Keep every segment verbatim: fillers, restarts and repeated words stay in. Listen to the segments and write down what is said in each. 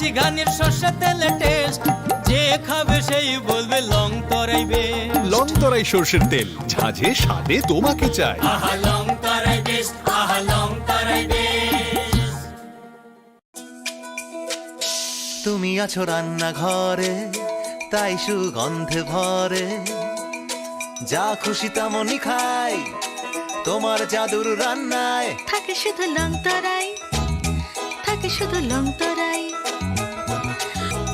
চিগানির সর্ষে তেলে টেস্ট, যে খাবে সেই বলবে লং তরাই বেস্ট। লং তরাই সর্ষের তেল, ঝাঁঝে স্বাদে তোমাকে চাই। আহা, লং তরাই বেস্ট, আহা, লং তরাই বেস্ট। তুমি আছো রান্নাঘরে, তাই সুগন্ধে ভরে। যা খুশি তেমনই খাই, তোমার জাদুর রান্নায়। থাকে শুধু লং তরাই, থাকে শুধু লং তরাই।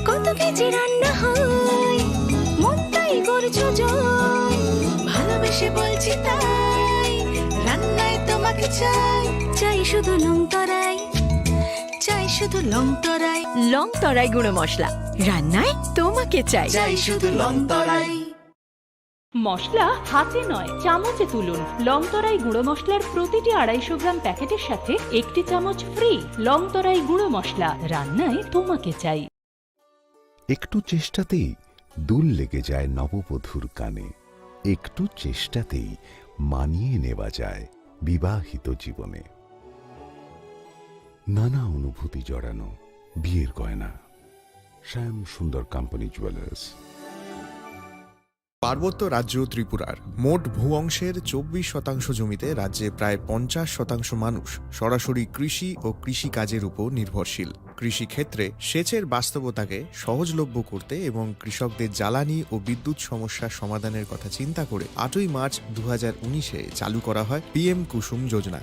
কত কেজি রান্না হয়, মনটাই করছো জয়। ভালোবেসে বলছি তাই, রান্নায় তোমাকে চাই। চাই শুধু লং তরাই, চাই শুধু লং তরাই। লং তরাই গুঁড়ো মশলা, রান্নায় তোমাকে চাই। চাই শুধু লং তরাই। মশলা হাতে নয়, চামচে তুলুন। লং তরাই গুঁড়ো মশলার প্রতিটি আড়াইশো গ্রাম প্যাকেটের সাথে একটি চামচ ফ্রি। লং তরাই গুঁড়ো মশলা, রান্নায় তোমাকে চাই। একটু চেষ্টাতেই দুল লেগে যায় নববধূর কানে। একটু চেষ্টাতেই মানিয়ে নেওয়া যায় বিবাহিত জীবনে। নানা অনুভূতি জড়ানো বিয়ের গয়না। শ্যাম সুন্দর কোম্পানি জুয়েলার্স। পার্বত্য রাজ্য ত্রিপুরার মোট ভূ অংশের চব্বিশ শতাংশ জমিতে রাজ্যে প্রায় পঞ্চাশ শতাংশ মানুষ সরাসরি কৃষি ও কৃষিকাজের উপর নির্ভরশীল। কৃষিক্ষেত্রে সেচের বাস্তবতাকে সহজলভ্য করতে এবং কৃষকদের জ্বালানি ও বিদ্যুৎ সমস্যা সমাধানের কথা চিন্তা করে আটই মার্চ দু হাজার উনিশে চালু করা হয় পিএম কুসুম যোজনা,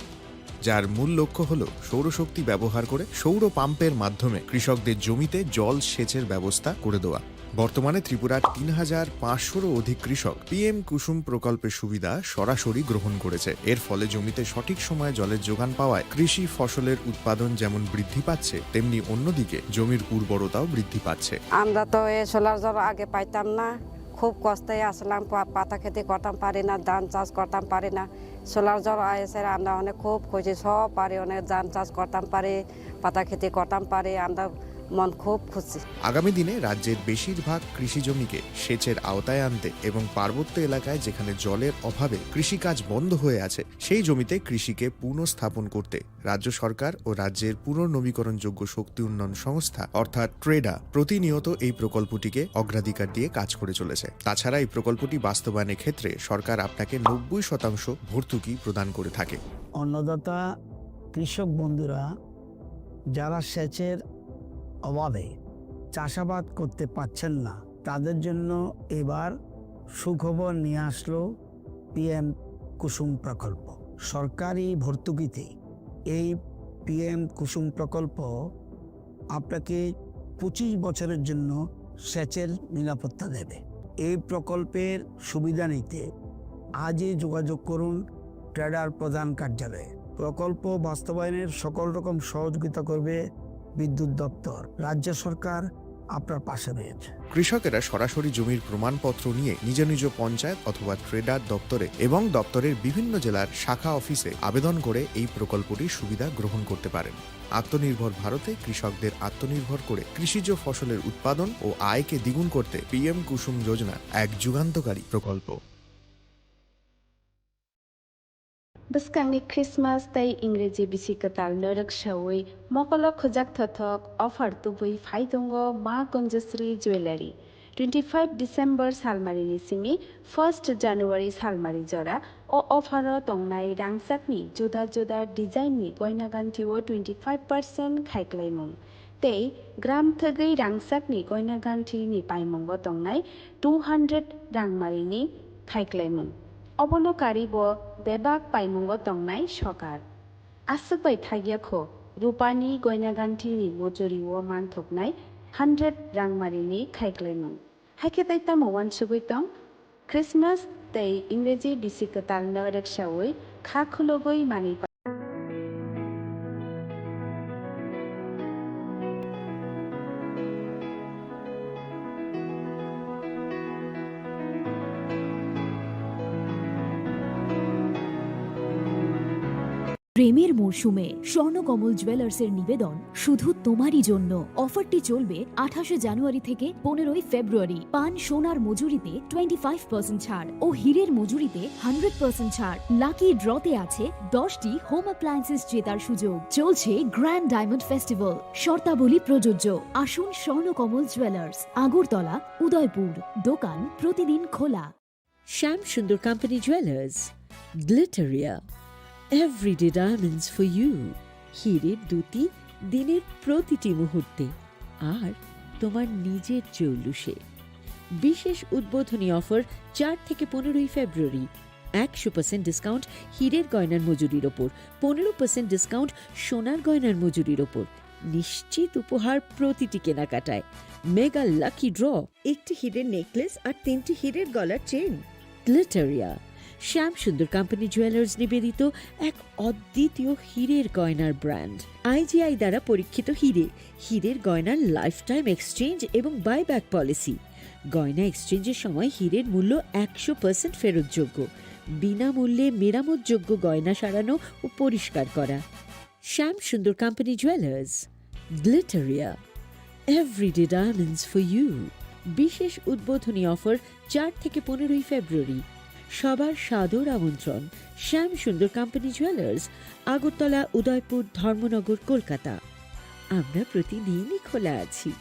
যার মূল লক্ষ্য হল সৌরশক্তি ব্যবহার করে সৌর পাম্পের মাধ্যমে কৃষকদের জমিতে জল সেচের ব্যবস্থা করে দেওয়া। বর্তমানে ত্রিপুরার তিন হাজার পাঁচশোরও অধিক কৃষক পিএম কুসুম প্রকল্পের সুবিধা সরাসরি গ্রহণ করেছে। এর ফলে জমিতে সঠিক সময়ে জলের যোগান পাওয়ায় কৃষি ফসলের উৎপাদন যেমন বৃদ্ধি পাচ্ছে, তেমনি অন্যদিকে জমির উর্বরতাও বৃদ্ধি পাচ্ছে। আমরা তো এই সোলার জল আগে পাইতাম না, খুব কষ্টে আসলাম, পা-, পাতা খেতে করতাম পারি না, ধান চাষ করতাম পারি না। সোলার জল এসে আমরা অনেক খুব খুশি, সব পারি, অনেক ধান চাষ করতাম পারি, পাতা খেতে করতাম পারি, আমরা মন খুব খুশি। আগামী দিনে রাজ্যের বেশিরভাগ কৃষি জমিকে সেচের আওতায় আনতে এবং পার্বত্য এলাকায় যেখানে জলের অভাবে কৃষিকাজ বন্ধ হয়ে আছে, সেই জমিতে কৃষিকে পুনঃস্থাপন করতে রাজ্য সরকার ও রাজ্যের পুনর্নবীকরণযোগ্য শক্তি উন্নয়ন সংস্থা অর্থাৎ ট্রেডা প্রতিনিয়ত এই প্রকল্পটিকে অগ্রাধিকার দিয়ে কাজ করে চলেছে। তাছাড়া এই প্রকল্পটি বাস্তবায়নের ক্ষেত্রে সরকার আপনাকে নব্বই শতাংশ ভর্তুকি প্রদান করে থাকে। অন্নদাতা কৃষক বন্ধুরা যারা সেচের অভাবে চাষাবাদ করতে পারছেন না, তাদের জন্য এবার সুখবর নিয়ে আসলো পিএম কুসুম প্রকল্প। সরকারি ভর্তুকিতে এই পিএম কুসুম প্রকল্প আপনাকে পঁচিশ বছরের জন্য সেচের নিরাপত্তা দেবে। এই প্রকল্পের সুবিধা নিতে আজই যোগাযোগ করুন ট্রেডার প্রধান কার্যালয়ে। প্রকল্প বাস্তবায়নের সকল রকম সহযোগিতা করবে বিদ্যুৎ দপ্তর। রাজ্য সরকার আপনার পাশে রয়েছে। কৃষকেরা সরাসরি জমির প্রমাণপত্র নিয়ে নিজ নিজ পঞ্চায়েত অথবা ট্রেডার দপ্তরে এবং দপ্তরের বিভিন্ন জেলার শাখা অফিসে আবেদন করে এই প্রকল্পটির সুবিধা গ্রহণ করতে পারেন। আত্মনির্ভর ভারতে কৃষকদের আত্মনির্ভর করে কৃষিজ ফসলের উৎপাদন ও আয়কে দ্বিগুণ করতে পিএম কুসুম যোজনা এক যুগান্তকারী প্রকল্প। Bwskangni Christmas tei Ingreji bisi kwtalno rwksaui mokolo khujak thothok offer tubui phai tongo Ma Kanjasri Jewellery. Twenty five December salmarini simi first January salmari jora o offer o tongnai rangchakni juda juda design ni goina ganthi o twenty five percent khaiklaimung. Tei gram thwgwi rangchakni goina ganthini paimungo tongnai two hundred rangmarini khaiklaimung. Obono karwi bo bebak paimungo tongnai sokar. Aswk bai thakya kho, rupani goina ganthini mojori o manthoknai hundred rangmarini khaiklaimung. Haikhe tei tamo uansugwi tong? Christmas tei Ingreji bisi kwtalno rwksaui kha khulugwi manwi. প্রেমের মরশুমে স্বর্ণকমল জুয়েলার্সের নিবেদন শুধু তোমারই জন্য। অফারটি চলবে আঠাশে জানুয়ারি থেকে পনেরোই ফেব্রুয়ারি। পান সোনার মজুরিতে টোয়েন্টি ফাইভ পার্সেন্ট ছাড় ও হীরের মজুরিতে হান্ড্রেড পার্সেন্ট ছাড়। লাকি ড্রতে আছে দশটি হোম অ্যাপ্লায়েন্সেস জেতার সুযোগ। চলছে গ্র্যান্ড ডায়মন্ড ফেস্টিভ্যাল, শর্তাবলী প্রযোজ্য। আসুন স্বর্ণকমল জুয়েলার্স, আগরতলা, উদয়পুর। দোকান প্রতিদিন খোলা। Shyam Sundar company jewellers, Glitteria, everyday diamonds for you. হীরের দ্যুতি দিনের প্রতিটি মুহূর্তে, আর তোমার নিজের জৌলুসে। বিশেষ উদ্বোধনী অফার চার থেকে পনেরোই ফেব্রুয়ারি। একশো পার্সেন্ট ডিসকাউন্ট হীরের গয়নার মজুরির ওপর, পনেরো পার্সেন্ট ডিসকাউন্ট সোনার গয়নার মজুরির ওপর। নিশ্চিত উপহার প্রতিটি কেনাকাটায়। মেগা লাকি ড্র, একটি হীরের নেকলেস আর তিনটি হীরের গলার চেইন। গ্লিটারিয়া, শ্যাম সুন্দর কোম্পানি জুয়েলার্স নিবেদিত এক অদ্বিতীয় হীরের গয়নার ব্র্যান্ড। আইজিআই দ্বারা পরীক্ষিত হীরে, হীরের গয়নার লাইফ টাইম এক্সচেঞ্জ এবং বাইব্যাক পলিসি। গয়না এক্সচেঞ্জের সময় হীরের মূল্য একশো পার্সেন্ট ফেরতযোগ্য। বিনামূল্যে মেরামতযোগ্য গয়না সারানো ও পরিষ্কার করা। Shyam Sundar company jewellers, Glitteria, everyday diamonds for you. বিশেষ উদ্বোধনী অফার চার থেকে পনেরোই ফেব্রুয়ারি। সবার সাদর আমন্ত্রণ। শ্যাম সুন্দর কোম্পানি জুয়েলার্স, আগরতলা, উদয়পুর, ধর্মনগর, কলকাতা। আমরা প্রতিদিনই খোলা আছি।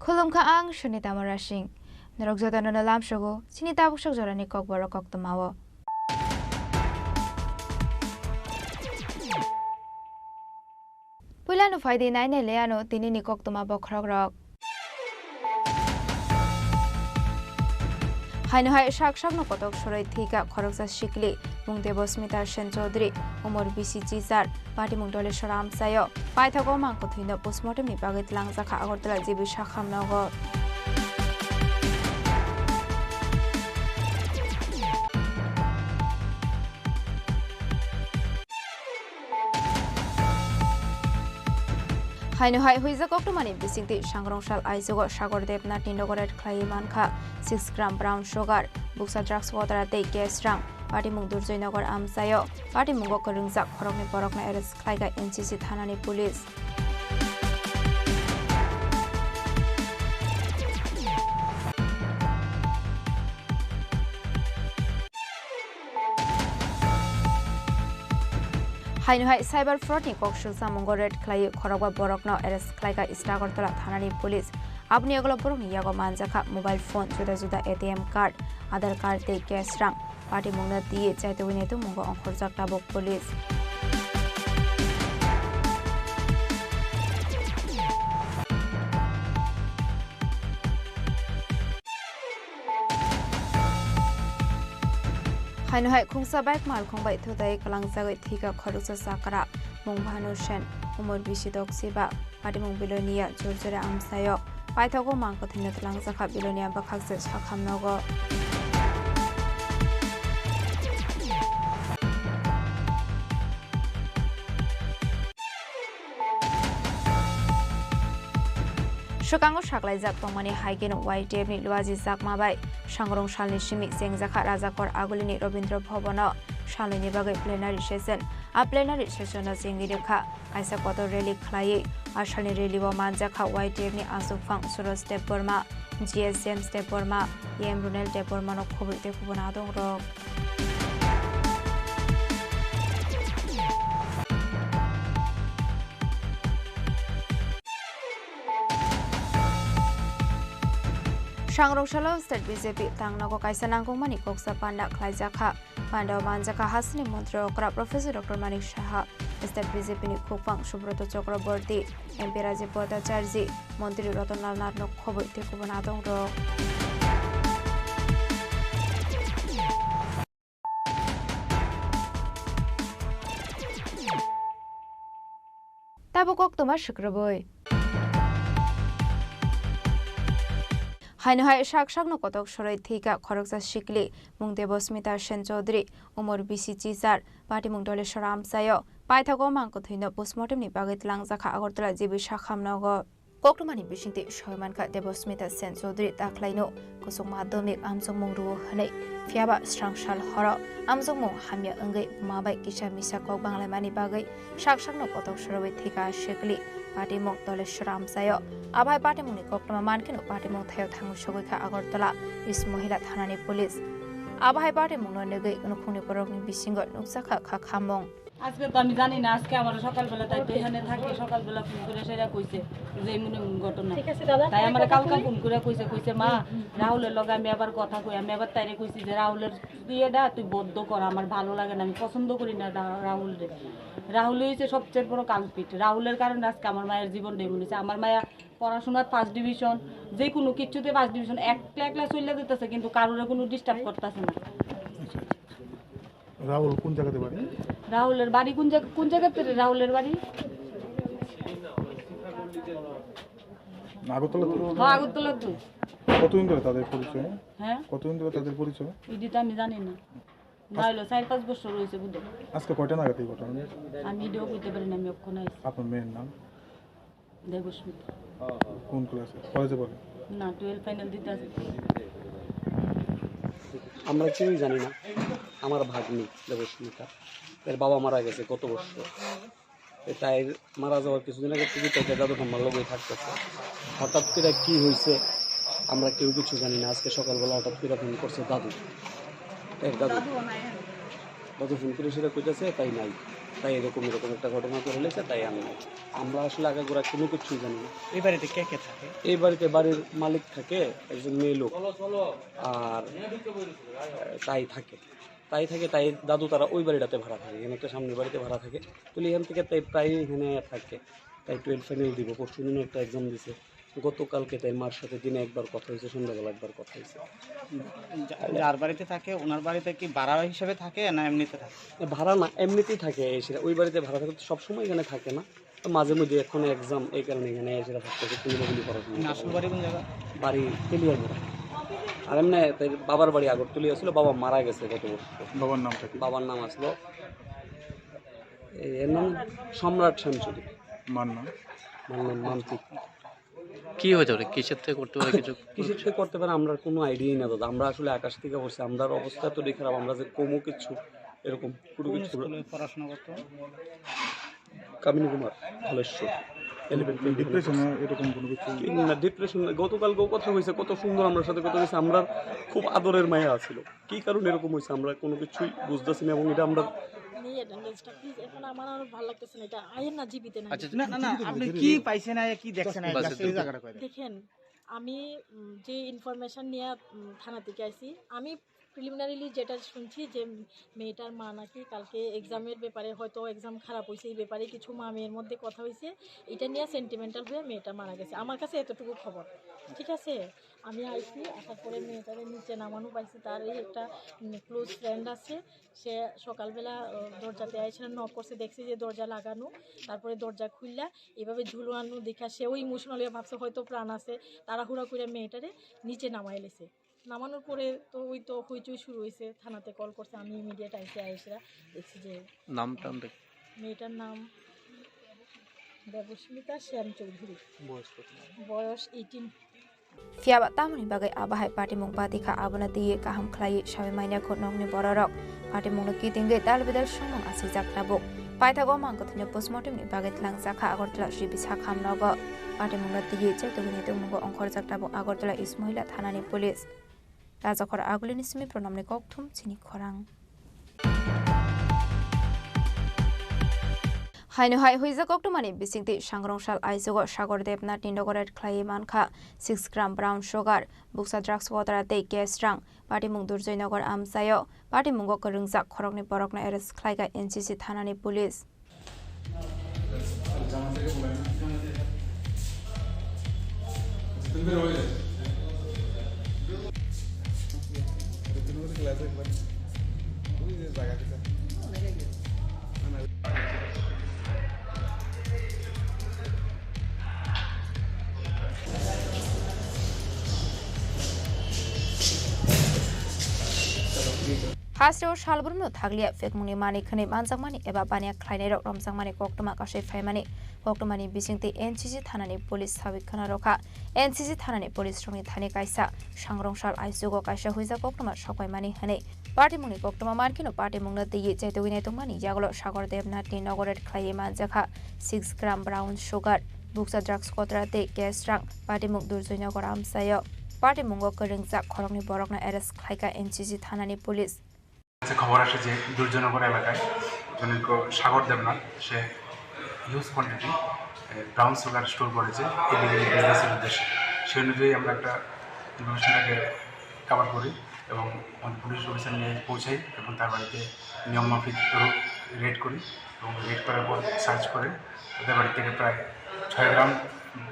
Khulumkha ang Sunita Murasing. Norok jotono no lamsogo chini tabuk sok jorani kokborok koktwmao. Puila no phaidi nainai le ano tinini koktwma bokhorokrok. Haino hai sak sakno kotok soroi thwikha khoroksa sikli, mung Debosmita Sen Chaudhary, umor bisi chichar, patimung Doleshwar amchaio. Paithago mangkwthwino postmortemni bagwi twlangjakha Agartala G B Sakham nogo. Haino hai huijak koktwmani bisingtwi sangrong sal aichugo Sagor Debnathni nogo raid khlaiwi mankha six gram brown sugar, buksa drugs, wodra tei cash rang. Patimung Durjoy Nagar amchaio. Patimungo kwrwngjak khoroknwi borokno arrest khlaikha N C C thanani police. Haino hai cyber fraud ni kok suksamungo raid khlaiwi khorokba borokno arrest khlaikha East Agartala thanani police. Aboni yagulo borokni yago manjakha mobile phone, juda juda A T M card, Aadhaar card tei cash rang. Patimungno twi chaitugwi naitukmungo ongkhorjak tabuk police. Haino hai khungsa bike malkhung bai thutai kwlangjagwi thwikha khoroksa chakra, mung Bhanu Sen, umor bisi doksiba, patimung Bilonia, Jurjura amchaio. Paithago mangkwthwino twlangjakha Bilonia bwkhak se Sakham nogo. Swkango saklaijak tongmani hai kheno Y T F ni Luaji Chakma bai sangrong salni simi chengjakha Rajakor Agulini Robindra Bhavan o salnwini bagwi plenary session. A plenary session o chengwi rwkha kaisa kotor rally khlaiwi. A salni rally o manjakha Y T F ni Achukphang Suraj Debbarma, G S James Debbarma, E M Runel Debbarma no khobwi tei kubun adongrok. Sangrong salo state B J P tangnogo kaisa nangkukmani koksa panda khlaijakha. Panda o manjakha hasini montri okra Professor Doctor Manik Saha, state B J P ni khukphang Subroto Chakraborty, M P Rajiv Bhattacharjee, montri Ratan Lal Nath no khobwi tei kubun adongrok. Tabuk koktwma swkrwbwi. Haino hai sak sakno kotok soroi thwikha khoroksa sikli, mung Debosmita Sen Chaudhary, umor bisi chichar, patimung Doleshwar amchaio. Paithago mangkwthwino postmortemni bagwi twlangjakha Agartala G B Sakham nogo. Koktwmani bisingtwi soi mankha Debosmita Sen Chaudhary takhlaino kwchwng madhyamik amchongmung rwo hwnwi, phiyaba swrang sal horo amchongmung hamya wngwi buma bai kisa misa kok banglaimani bagwi sak sakno kotok soroi thwikha sikli, patimung Doleshwar amchaio. Abo hai patimungni koktwma mankheno patimung thaio thangwi sogwikha Agartala East Mohila Thanani police. Abo hai patimungno nugwi nukhungni borokni bisingo nukjakha kha khamung. আজকে তো আমি জানি না, আজকে আমার সকালবেলা তাই তো এখানে থাকে, সকালবেলা ফোন করে সেটা কইছে যে এমন এমন ঘটনা। ঠিক আছে দাদা, তাই আমার কালকে ফোন করে কইছে, কইছে, "মা, রাহুলের লগে আমি আবার কথা কই।" আমি আবার তাইরে কইছি যে, "রাহুলের বিয়েটা তুই বন্ধ কর, আমার ভালো লাগে না, আমি পছন্দ করি না রা-, রাহুলরে।" রাহুল হইছে সবচেয়ে বড় কালপিট। রাহুলের কারণে আজকে আমার মায়ের জীবনটা এমন হইছে। আমার মায়া পড়াশোনার ফার্স্ট ডিভিশন, যে কোনো কিছুতে ফার্স্ট ডিভিশন, একলা একলা চলে যেতেছে, কিন্তু কারোরে কোনো ডিস্টার্ব করতেছে না। রাহুল কোন জায়গাতে বাড়ি? রাহুলের বাড়ি কোন জায়গা, কোন জায়গাতে রে রাহুলের বাড়ি? আগরতলা তো? হ্যাঁ, আগরতলা তো। কতদিন ধরে তাদের পরিচয়? হ্যাঁ? কতদিন ধরে তাদের পরিচয়? ইডি তো আমি জানি না। না হলো চার পাঁচ বছর হয়েছে বুঝো। আজকে কয়টা নাগাদ এই ঘটনা? আমি ইডিও কইতে পারি না, আমি অক্ষণ আইছি। আপনার মেয়ের নাম? দেবস্মিতা। কোন ক্লাসে? কলেজে পড়ে? না, টুয়েলভ ফাইনাল দিতে আসছে। আমরা কেউই জানি না। আমার ভাগ্নি দেবস্মিতা, এর বাবা মারা গেছে গত বছর। এ তাই মারা যাওয়ার কিছুদিন আগে থেকে তাই দাদু ঠাম্মার লগেই থাকতেছে। হঠাৎ করে কি হয়েছে আমরা কেউ কিছু জানি না। আজকে সকালবেলা হঠাৎ করে ফোন করছে দাদু, এর দাদু। দাদু ফোন করে সেটা কইতেছে তাই নাই, তাই এরকম এরকম একটা ঘটনা তো হয়েছে, তাই আমি নাই। আমরা আসলে আগাগোড়া কোনো কিছুই জানি না। এই বাড়িতে কে কে থাকে? এই বাড়িতে বাড়ির মালিক থাকে, একজন মেয়ে লোক, আর তাই থাকে। তাই থাকে, তাই দাদু তারা ওই বাড়িটাতে ভাড়া থাকে, এখানে একটা সামনের বাড়িতে ভাড়া থাকে। তো এখান থেকে তাই প্রায় এখানে থাকে। তাই টুয়েলভ ফাইনাল দিব, পরশু দিনও একটা এক্সাম দিছে। গতকালকে তাই মার সাথে দিনে একবার কথা হয়েছে, সন্ধ্যাবেলা একবার কথা হয়েছে। যা-, যার বাড়িতে থাকে, ওনার বাড়িতে কি ভাড়া হিসেবে থাকে না এমনিতে থাকে? ভাড়া না, এমনিতেই থাকে। এসে ওই বাড়িতে ভাড়া থাকে, তো সবসময় এখানে থাকে না, তো মাঝে মধ্যে এখন এক্সাম, এই কারণে এখানে এসে থাকতেছে, কুলিবাগুলি করার জন্য। আসল বাড়ি কোন জায়গা? বাড়ি তেলিয়ামুড়া। আর এমনি তাই বাবার বাড়ি আগরতলি আসলে, বাবা মারা গেছে গত বছর। বাবার নামটা কি? বাবার নাম আসলো, এ, এর নাম সম্রাট সেঞ্চুরি। মার নাম? মার নাম মান্তিক। কি হতে পারে? কিসের থেকে করতে পারে কিছু? কিসের থেকে করতে পারে, আমরা কোনো আইডিয়াই না দাদা। আমরা আসলে আকাশ থেকে পড়ছি, আমরার অবস্থা তো খারাপ, আমরা যে কমও কিছু এরকম কোনো কোনো কিছু। স্কুলে পড়াশোনা করতো? কামিনী কুমার, ধলেশ্বর। Eleven twelve. ডিপ্রেশনে এরকম কোনো কিছু? না, ডিপ্রেশন না। গতকালকেও কথা হয়েছে, কত সুন্দর আমরার সাথে কথা হয়েছে, আমরার খুব আদরের মায়া আছিল। কি কারণে এরকম হয়েছে আমরা কোনো কিছুই বুঝতেছি না, এবং এটা আমরা নেই অ্যাটেন্ডেন্সটা, প্লিজ। এখন আমার আর ভালো লাগতেছে না, এটা আইন না জীবিত না। আচ্ছা, না, না, না, আপনি কি পাইছেন, আর কি দেখছেন, আর বাস, just এই জায়গাটা কই দেন। দেখেন, আমি, উম, যে ইনফরমেশন নিয়ে, উম, থানা থেকে আইছি, আমি প্রিলিমিনারিলি যেটা শুনছি যে মেয়েটার মা নাকি কালকে এক্সামের ব্যাপারে, হয়তো এক্সাম খারাপ হয়েছে, এই ব্যাপারে কিছু মা মেয়ের মধ্যে কথা হয়েছে, এটা নিয়ে সেন্টিমেন্টাল হয়ে মেয়েটা মারা গেছে। আমার কাছে এতটুকু খবর, ঠিক আছে? আমি আইছি, আসার পরে মেয়েটারে নিচে নামানো পাইছি, তার এই একটা, উম, ক্লোজ ফ্রেন্ড আছে, সে সকালবেলা, আহ, দরজাতে আইসে নক করছে, দেখছি যে দরজা লাগানো, তারপরে দরজা খুললা, এভাবে ঝুলানো দেখা সেও ইমোশনাল হয়ে ভাবছে হয়তো প্রাণ আছে, তাড়াহুড়া করে মেয়েটারে নিচে নামাই লেছে। নামানোর পরে তো ওই তো হইচই শুরু হয়েছে, থানাতে কল করছে, আমি ইমিডিয়েট আইসে আইসরা দেখছি যে নাম টাম দেখ- মেয়েটার নাম Debosmita Shyam Chowdhury. Boyos kotma? Boyos eighteen. Phiya ba tamoni bagwi abo hai patimung pati kha, abono twiwi kaham khlaiwi sawi manya kho nokni bororok. Patimungno kitingwi dal bidal songmung asijak tabuk. Paithago mangkwthwino postmortemni bagwi tlangjak kha Agartala G B sakham nogo. Patimungno twiwi chaitugwi naitukmungo ongkhorjak tabuk Agartala East Mohila thanani police. Rajakhor Agulini simi Pranamni kokthum chini khorang. Haino hai huijak koktwmani bisingtwi Sangrongsal aichugo Sagor Debnathni nogo raid khlaiwi mankha six gram brown sugar, buksa drugs kotra tei cash rang. Patimung Durjoy Nagar amchaio patimungo kwrwngjak khoroknwi borokno arrest khlaikha N C C thanani police. Hasteo salbrumno thakliya phekmungni manwi khwnwi manjakmani eba baniya khlainairok romjakmani koktwma kasui phaimani koktwmani bisingtwi N C C thanani police sawi khwna rwkha. N C C thanani police rokni thani kaisa Sangrongsal aichugo kaisa huijak koktwma sokpaimani hwnwi patimungni koktwma mankheno patimungno twiwi chaitugwi naitokmani yagulo Sagor Debnathni nogo raid khlaiwi manjakha six gram brown sugar, buksa drugs kotra tei cash rang. Patimung Durjoy Nagar amchaio patimungo kwrwngjak khoroknwi borokno arrest khlaikha N C C thanani police. কাছে খবর আসে যে দুর্জয়নগর এলাকায় জনৈক সাগর দেবনাথ, সে huge quantity brown sugar store করেছে illegal বিজনেসের উদ্দেশ্যে। সেই অনুযায়ী আমরা একটা ইনফরমেশনটাকে কভার করি এবং আমাদের পুলিশ অফিসার নিয়ে পৌঁছাই এবং তার বাড়িতে নিয়ম মাফিক রেড করি এবং রেড করার পর সার্চ করে তাদের বাড়ি থেকে প্রায় ছয় গ্রাম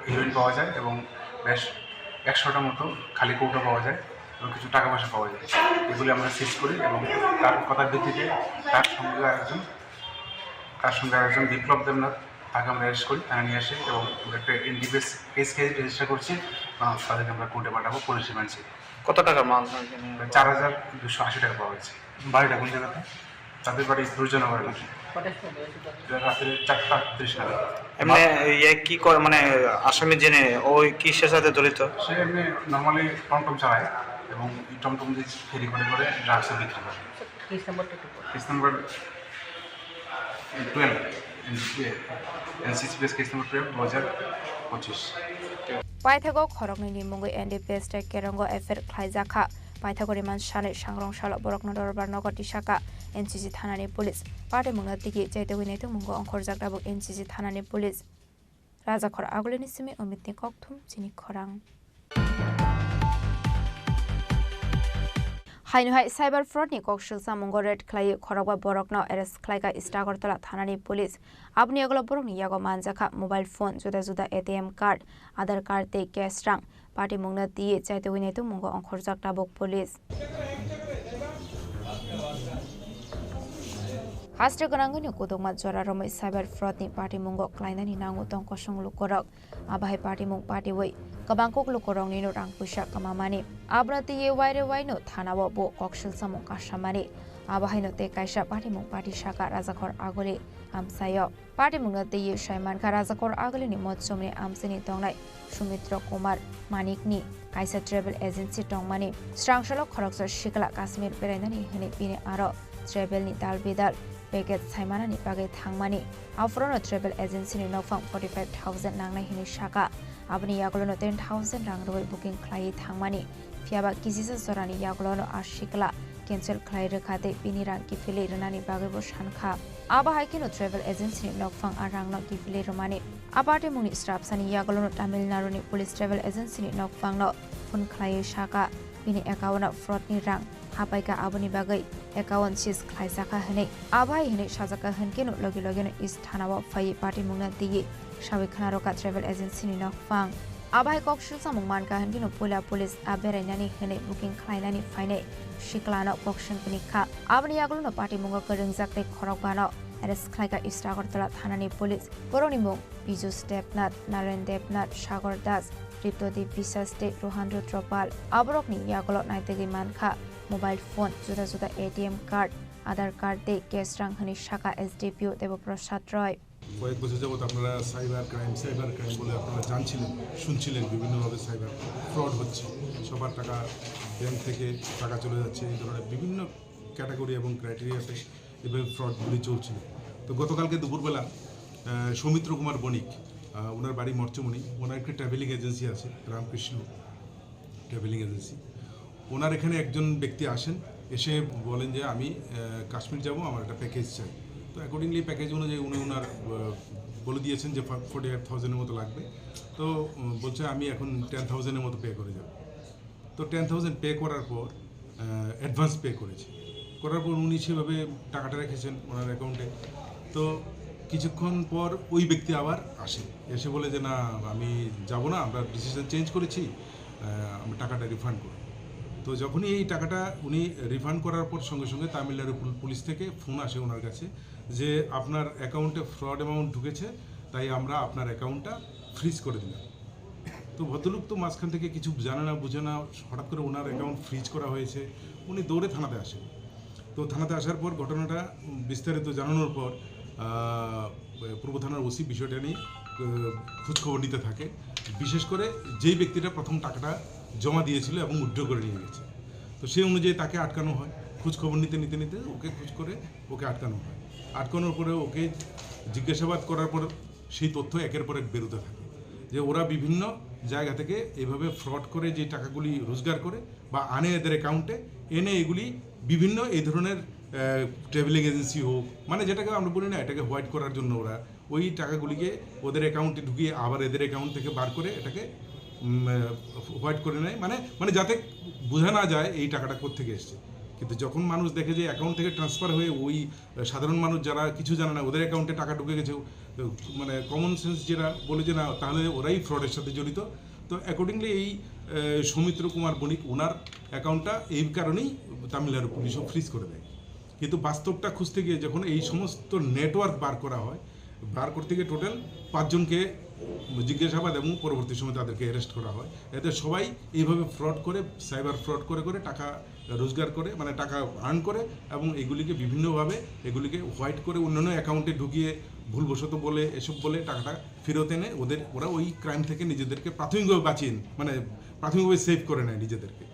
হিরোইন পাওয়া যায় এবং বেশ একশোটার মতো খালি কৌটো পাওয়া যায় এবং কিছু টাকা পয়সা পাওয়া যায়। এগুলি আমরা সিজ করি এবং তার কথার ভিত্তিতে তার সঙ্গে আরেকজন, তার সঙ্গে আরেকজন বিপ্লব দেবনাথ, তাকে আমরা অ্যারেস্ট করি, থানায় নিয়ে আসি এবং আমরা একটা এনডিপিএস কেস রেজিস্টার করছি এবং তাদেরকে আমরা কোর্টে পাঠাবো পুলিশ রিমান্ডে। কত টাকার মাল হয় এখানে? প্রায় চার হাজার দুশো আশি টাকা পাওয়া গেছে। বাড়িটা কোন জায়গাতে? তাদের বাড়ি দুর্জনগরে নাকি? কটার সময় হয়েছে? এটা রাত্রে চারটা তিরিশ নাগাদ। এমনি ইয়ে কি করে, মানে আসামি জেনে ওই কিসের সাথে জড়িত? সে এমনি নর্মালি টমটম চালায় এবং এই টমটম দিয়ে ফেরি করে করে ড্রাগসও বিক্রি করে। কেস নাম্বারটা একটু বল। কেস নাম্বার টুয়েলভ, এনসিসিপিএস কেস নাম্বার টুয়েলভ, দু হাজার পঁচিশ। Paithago khoroknwi ni mungwi NDPS tei Kerongo F I R khlaijakha. Paithago remand sanwi Sangrongsalo borokno Dorbar nogo tisaka N C C thanani police. Patimungno tigi chaitugwi naitugmungo ongkhorjak tabuk N C C thanani police. Rajakhor Agulini simi Umitni kokthum chini khorang. Haino hai cyber fraud ni kok silsa mungo raid khlaiwi khorokba borokno arrest khlaikha East Agartala thanani police. Aboni yagulo borokni yago manjakha mobile phone, juda juda A T M card, Aadhaar card tei cash rang. Patimungno twiwi chaitugwi naitugmungo ongkhorjak tabuk police. Haste gwnangwino kudukma jora romwi cyber fraud ni patimungo klainani nango tong kosong lukorok. Abo hai patimung patiwi kwbang kok lukoroknino rang puisa kwmamani. Abono twiwi waire waino thanao bo kok silsamung kasamani. Abo haino tei kaisa patimung pati saka Rajakhor Aguli amchaio. Patimungno twiwi sai mankha Rajakhor Agulini mochomni amchaini tongnai Sumitro Kumar Manikni kaisa travel agency tongmani. Srangsalo khoroksa sikla Kashmir berainani hwnwi bini aro travel ni dal bidal package saimanani bagwi thangmani. Aphorono travel agency ni nokphang forty five thousand nangnai hwnwi saka. Aboni yagulono ten thousand rang rwui booking khlaiwi thangmani. Phiyaba kisisa jorani yagulono a sikla cancel khlai rwkha tei bini rang kiphilwi rwnani bagwibo sankha. Abo hai kheno travel agency ni nokphang a rangno kiphilwi rwmani. A patimungni srapsani yagulono Tamil Nadu ni police travel agency ni nokphangno phone khlaiwi saka, bini account o fraud ni rang hapaikha, aboni bagwi account seize khlaijakha hwnwi. Abo hai hwnwi sajakha hwnkhe no logi logi no East thanao phaiwi patimungno twiwi sawi khna rwkha travel agency ni nokphang. Abo hai kok silsamung mankha hwnkhe no puila police a berainani hwnwi booking khlainani phainai siklano kok sengkni kha. Aboni yagulono patimungo kwrwngjak tei khorokbano arrest khlaikha East Agartala thanani police. Borokni mung Piyush Debnath, Naren Debnath, Sagar Das, Triptodip Biswas tei Rohan Rudra Pal. Aborokni yagulo naitugwi mankha mobile phone, juda juda A T M card, Aadhaar card de cash rang hwnwi sakha S D P O Debo Prasad Roy. কয়েক বছর যাবত আপনারা cyber crime, cyber crime বলে আপনারা জানছিলেন, শুনছিলেন বিভিন্নভাবে cyber fraud হচ্ছে, সবার টাকা ব্যাংক থেকে টাকা চলে যাচ্ছে, এই ধরনের বিভিন্ন ক্যাটাগরি এবং ক্রাইটেরিয়াতে এভাবে ফ্রডগুলি চলছিল। তো গতকালকে দুপুরবেলা, আহ, সৌমিত্র কুমার বণিক, আহ, ওনার বাড়ি মরচমণি, ওনার একটা ট্রাভেলিং এজেন্সি আছে রামকৃষ্ণ ট্রাভেলিং এজেন্সি। ওনার এখানে একজন ব্যক্তি আসেন, এসে বলেন যে, "আমি, আহ, কাশ্মীর যাব, আমার একটা প্যাকেজ চাই।" তো অ্যাকর্ডিংলি প্যাকেজ অনুযায়ী উনি ওনার, আহ, বলে দিয়েছেন যে ফর্টি ফাইভ থাউজেন্ডের মতো লাগবে। তো, উম, বলছে, "আমি এখন টেন থাউজেন্ডের মতো পে করে যাব।" তো টেন থাউজেন্ড পে করার পর, আহ, অ্যাডভান্স পে করেছে। করার পর উনি সেভাবে টাকাটা রেখেছেন ওনার অ্যাকাউন্টে। তো কিছুক্ষণ পর ওই ব্যক্তি আবার আসেন, এসে বলে যে, "না, আমি যাব না, আমরা ডিসিশন চেঞ্জ করেছি, আহ, আমি টাকাটা রিফান্ড করব।" তো যখনই এই টাকাটা উনি রিফান্ড করার পর সঙ্গে সঙ্গে তামিলনাড়ু পুল-, পুলিশ থেকে ফোন আসে ওনার কাছে যে, "আপনার অ্যাকাউন্টে ফ্রড অ্যামাউন্ট ঢুকেছে, তাই আমরা আপনার অ্যাকাউন্টটা ফ্রিজ করে দিলাম।" তো ভদ্রলোক তো মাঝখান থেকে কিছু জানে না, বুঝে না, হঠাৎ করে ওনার অ্যাকাউন্ট ফ্রিজ করা হয়েছে, উনি দৌড়ে থানাতে আসেন। তো থানাতে আসার পর ঘটনাটা বিস্তারিত জানানোর পর, আহ, পূর্ব থানার ওসি বিষয়টা নিয়ে, আহ, খোঁজখবর নিতে থাকে। বিশেষ করে যেই ব্যক্তিটা প্রথম টাকাটা জমা দিয়েছিল এবং উইথড্র করে নিয়ে গেছে, তো সেই অনুযায়ী তাকে আটকানো হয়। খোঁজখবর নিতে নিতে নিতে ওকে খোঁজ করে ওকে আটকানো হয়। আটকানোর পরে ওকে জিজ্ঞাসাবাদ করার পর সেই তথ্য একের পর এক বেরোতে থাকে যে ওরা বিভিন্ন জায়গা থেকে এইভাবে ফ্রড করে যে টাকাগুলি রোজগার করে বা আনে এদের অ্যাকাউন্টে, এনে এগুলি বিভিন্ন এই ধরনের, আহ, ট্রাভেলিং এজেন্সি হোক, মানে যেটাকে আমরা বলি না, এটাকে হোয়াইট করার জন্য ওরা ওই টাকাগুলিকে ওদের অ্যাকাউন্টে ঢুকিয়ে আবার এদের অ্যাকাউন্ট থেকে বার করে এটাকে, উম, আহ, হোয়াইট করে নেয়, মানে, মানে যাতে বোঝা না যায় এই টাকাটা কোত্থেকে এসছে। কিন্তু যখন মানুষ দেখে যে অ্যাকাউন্ট থেকে ট্রান্সফার হয়ে ওই সাধারণ মানুষ যারা কিছু জানে না, ওদের অ্যাকাউন্টে টাকা ঢুকে গেছে, মানে কমন সেন্স যেটা বলে যে না, তাহলে ওরাই ফ্রডের সাথে জড়িত। তো অ্যাকর্ডিংলি এই, আহ, সৌমিত্র কুমার বণিক ওনার অ্যাকাউন্টটা এই কারণেই তামিলনাড়ু পুলিশও ফ্রিজ করে দেয়। কিন্তু বাস্তবটা খুঁজতে গিয়ে যখন এই সমস্ত নেটওয়ার্ক বার করা হয়, বার করতে গিয়ে টোটাল পাঁচজনকে জিজ্ঞাসাবাদ এবং পরবর্তী সময় তাদেরকে অ্যারেস্ট করা হয়। এতে সবাই এইভাবে ফ্রড করে, সাইবার ফ্রড করে করে টাকা রোজগার করে, মানে টাকা আর্ন করে এবং এগুলিকে বিভিন্নভাবে এগুলিকে হোয়াইট করে অন্যান্য অ্যাকাউন্টে ঢুকিয়ে ভুলবশত বলে, এসব বলে টাকাটা ফেরত এনে ওদের, ওরা ওই ক্রাইম থেকে নিজেদেরকে প্রাথমিকভাবে বাঁচিয়ে, মানে প্রাথমিকভাবে সেভ করে নেয় নিজেদেরকে।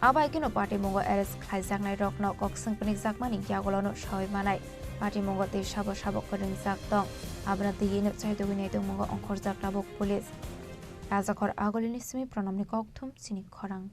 Abai keno patimungo arrest khlaijaknai rokno kok swng pini jakmani yagulono sawi manai. Patimungo tei sabo sabo kwrwngjak tong. Abono twiwi no chaitugwi nai tongmungo ongkhorjak tabuk police. Rajakhor Agulini simi Pranamni kokthum chini khorang.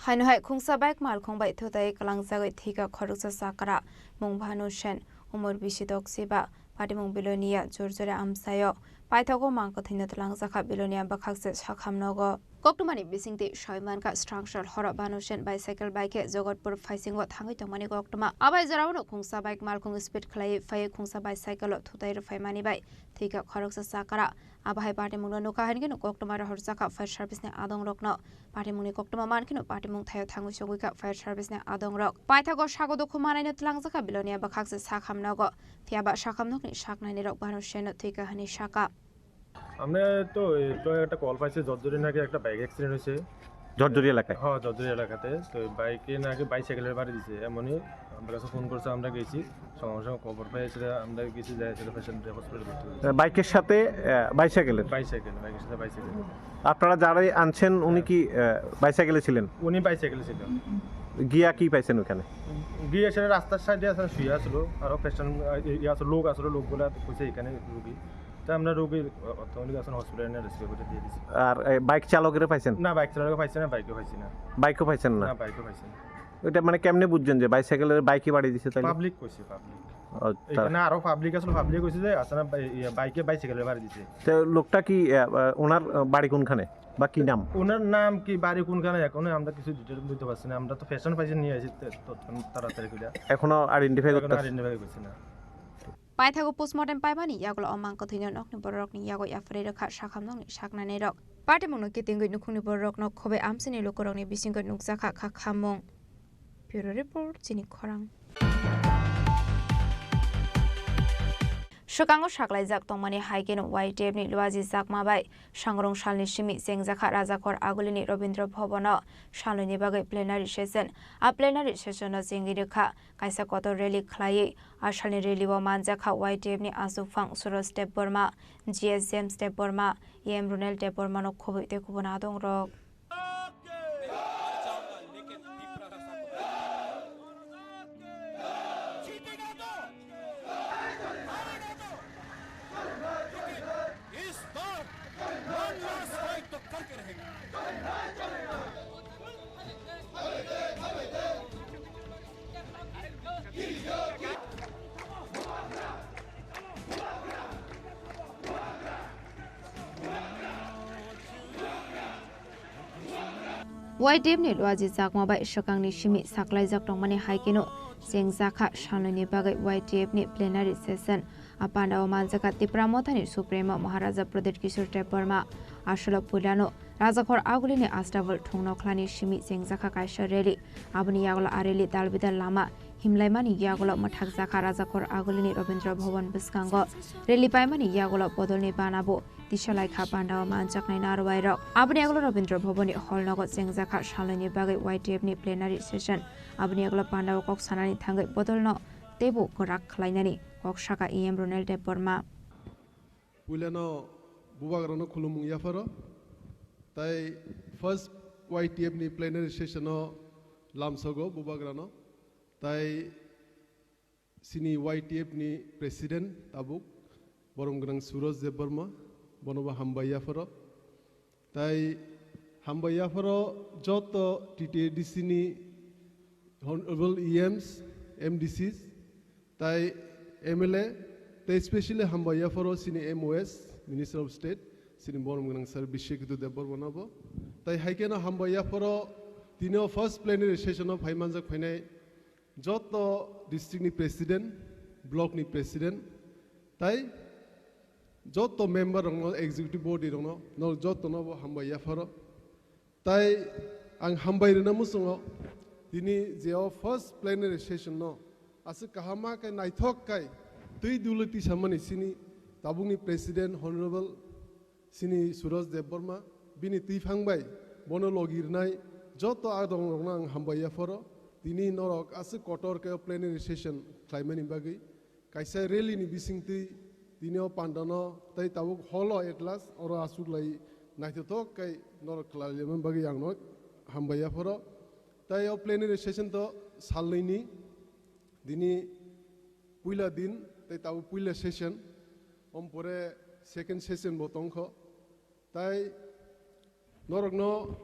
Haino hai khungsa bike malkhung bai thutai kwlangjagwi thwikha khoroksa chakra mung Bhanu Sen, umor bisi doksiba, patimung Bilonia, Jorjori amchaio. Paithago mang kwthwino twlangjakha Bilonia bwkhakse sakham nogo. Koktwmani bisingtwi soi mankha, srangsal horo Bhanu Sen bicycle bai khe Jogotpur phaisingo thangwi tongmani koktwma. Abai jorao no khungsa bike malkhung speed khlaiwi phaiwi khungsa bicycle o thutai rwphaimani bai thwikha khoroksa chakra. Abo hai patimungno nukha hinkhe no koktwma rohorjakha fire service ni adongrokno. Patimungni koktwma mankheno patimung thaio thangwi sogwikha fire service ni adongrok. Paithago sago dukhu manaino twlangjakha Bilonia bwkhakse sakham nogo. Phiyaba sakham nokni saknainirok Bhanu Senno thwikha hwnwi sakha. আমরা তো এই তো একটা কল পাইছি, জর্জরি নাকি একটা bike accident হয়েছে। জর্জরি এলাকায়? হ্যাঁ, জর্জরি এলাকাতে। তো বাইকে নাকি বাইসাইকেলের বাড়ি দিছে, এমনই আমার কাছে ফোন করছে, আমরা গেছি, সঙ্গে সঙ্গে খবর পেয়ে সেটা আমরা গেছি, যাই সেটা পেশেন্ট হসপিটালে ভর্তি করেছি। আহ, বাইকের সাথে, আহ, বাইসাইকেলের? বাইসাইকেল, বাইকের সাথে বাইসাইকেল। আপনারা যারাই আনছেন, উনি কি, আহ, বাইসাইকেলে ছিলেন? উনি বাইসাইকেলে ছিলেন। গিয়া কি পাইছেন ওখানে? গিয়া সেটা রাস্তার সাইডে আসলে শুয়ে আসলো, আরও পেশেন্ট, আহ, ইয়ে আসলো, লোক আসলো, লোকগুলা কইছে এখানে রুগী। তো আমরা রোগীর অ-, অত্যাধুনিক এখন হসপিটালে নিয়ে রেস্কিউ করে দিয়ে দিছি। আর এই বাইক চালকেরও পাইছেন? না, বাইক চালকেরও পাইছি না, বাইকও পাইছি না। বাইকও পাইছেন না? না, বাইকও পাইছি না। এটা মানে কেমনে বুঝছেন যে বাইসাইকেলের বাইকে বাড়ি দিছে তাহলে? পাবলিক কইছে, পাবলিক। ও, তারা এখানে আরো পাবলিক আসলে, পাবলিক কইছে যে আসলে বাই-, ইয়ে, বাইকে বাইসাইকেলের বাড়ি দিছে। তো লোকটা কি, আহ, আহ, ওনার, আহ, বাড়ি কোনখানে বা কি নাম? ওনার নাম কি, বাড়ি কোনখানে, এখনো আমরা কিছু ডিটেইলস বলতে পারছি না। আমরা তো পেশেন্ট পাইছি নিয়ে আসি, তো, তো তাড়াতাড়ি করে। এখনো আইডেন্টিফাই এখনো করতে আইডেন্টিফাই করছি না। Paithago postmortem paimani yagulo o mang kwthwino nokni bororokni yago yapharwi rwkha sakham nokni saknainirok. Patimungno kitingwi nukhungni bororokno khobwi amchaini lukurokni bisingo nukjakha kha khammung. Bureau Report, chini khorang. Swkango saklaijak tongmani hai kheno Y T F ni Luaji Chakma bai sangrong salni simi chengjakha Rajakhor Agulini Rabindra Bhavan o salnwini bagwi plenary session. A plenary session o chengwi rwkha kaisa kotor rally khlaiwi. A salni rally o manjakha Y T F ni Achukphang Suraj Debbarma, G S James Debbarma, E M Ronel Debbarma no khobwi tei kubun adongrok. इस बार one last fight तो करके रहेंगे। Y T F ni Luaji Chakma bai swkangni simi saklaijak tongmani hai kheno chengjakha salnwini bagwi Y T F ni plenary session. A pandao manjakha Tipra Mothani Supremo Maharaja Pradyut Kishore Debbarma. Asolo puilano Rajakhor Agulini Astabul thungno khlani simi chengjakha kaisa rally. Aboni yagulo a rally dalbidal lama himlaimani yagulo mwthakjakha Rajakhor Agulini Rabindra Bhavan bwskango. Rally paimani yagulo bodolni banabo tisalaikha pandao manjaknai narwairok. Aboni yagulo Rabindra Bhavanni hall nogo chengjakha salnwini bagwi Y T F ni plenary session. Aboni yagulo pandao kok sanani thangwi bodolno teibo kwrak khlainani kok saka E M Ronel Debbarma. Puilano bubagrano khulumung yapharo. Tai first Y T F ni plenary session o lamsogo bubagrano. Tai sini Y T F ni president tabuk borom gwnang Suraj Debbarma, bonobo hambai yapharo. Tai hambai yapharo joto T T A D C ni honorable E Ms, M D Cs, tai M L A, tai specially hambai yapharo sini M O S, Minister of State, sini borom gwnang sir Bishyakhetu Debbarma no bo. Tai hai kheno hambai yapharo tini o first plenary session o phai manjak phainai joto district ni president, block ni president, tai joto member rokno, executive body rokno, no joto no bo hambai yapharo. Tai ang hambai rwna muchungo, tini je o first plenary session no aswk kaham ma khe naithok kai twi dulwi tisamani sini tabukni president honorable sini Suraj Debbarma, bini twiphang bai bono logi rwnai joto adong rokno ang hambai yapharo. Tini norok aswk kotor khe o plenary session khlaimani bagwi kaisa rally ni bisingtwi tini o pandano tei tabuk hall o at last oro aswk lai naithothok kai norok khlailaimani bagwi ang no hambai yapharo. Tai o plenary session to salnwini, dini puila din tei tabuk puila session, om pore second session bo tongkho. Tai norokno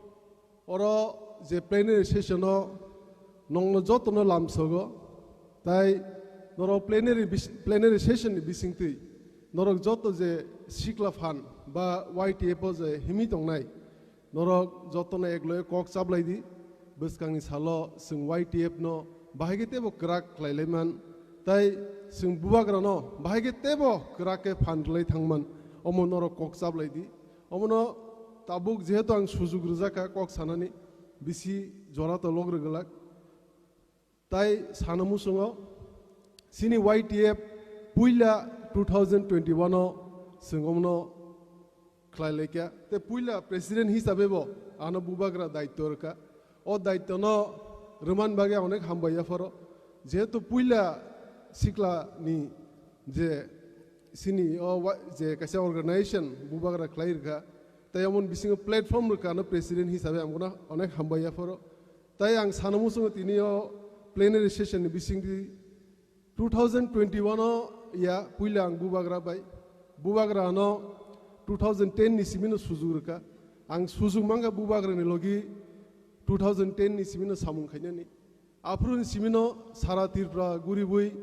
oro je plenary session o nongno jotono lamsogo, tai norok plenary bis-, plenary session ni bisingtwi norok joto je sikla phan ba Y T F o je himwi tongnai, norok jotono ekloge kok chaplai di, bwskangni salo chwng Y T F no bahai khe teibo kwrak khlailai man, tai chwng bubagrano bahai khe teibo kwrak khe phan rwlai thangman, omo norok kok chaplai di. Omono tabuk jehetu ang sujuk rwjak kha kok sanani, bisi jora to log rwgwlak. Tai sana muchungo, sini Y T F puila two thousand twenty-one o chwng omono khlai laikha. Tei puila president hisabe bo ano bubagra daityo rwkha. O daityo no rwman bagwi onek hambai yapharo. Jehetu puila sikla ni je sini o wa-, je kaisa organization bubagra khlai rwkha, tei omo bisingo platform rwkha ano president hisabe ang bono onek hambai yapharo. Tai ang sana muchungo tini o plenary session ni bisingtwi two thousand twenty-one o ya puila ang bubagra bai, bubagra ano two thousand ten ni simi no sujuk rwkha. Ang sujuk mankha bubagra ni logi two thousand ten ni simi no samung khainani. Aphuru ni simi no sara Tripura guribwi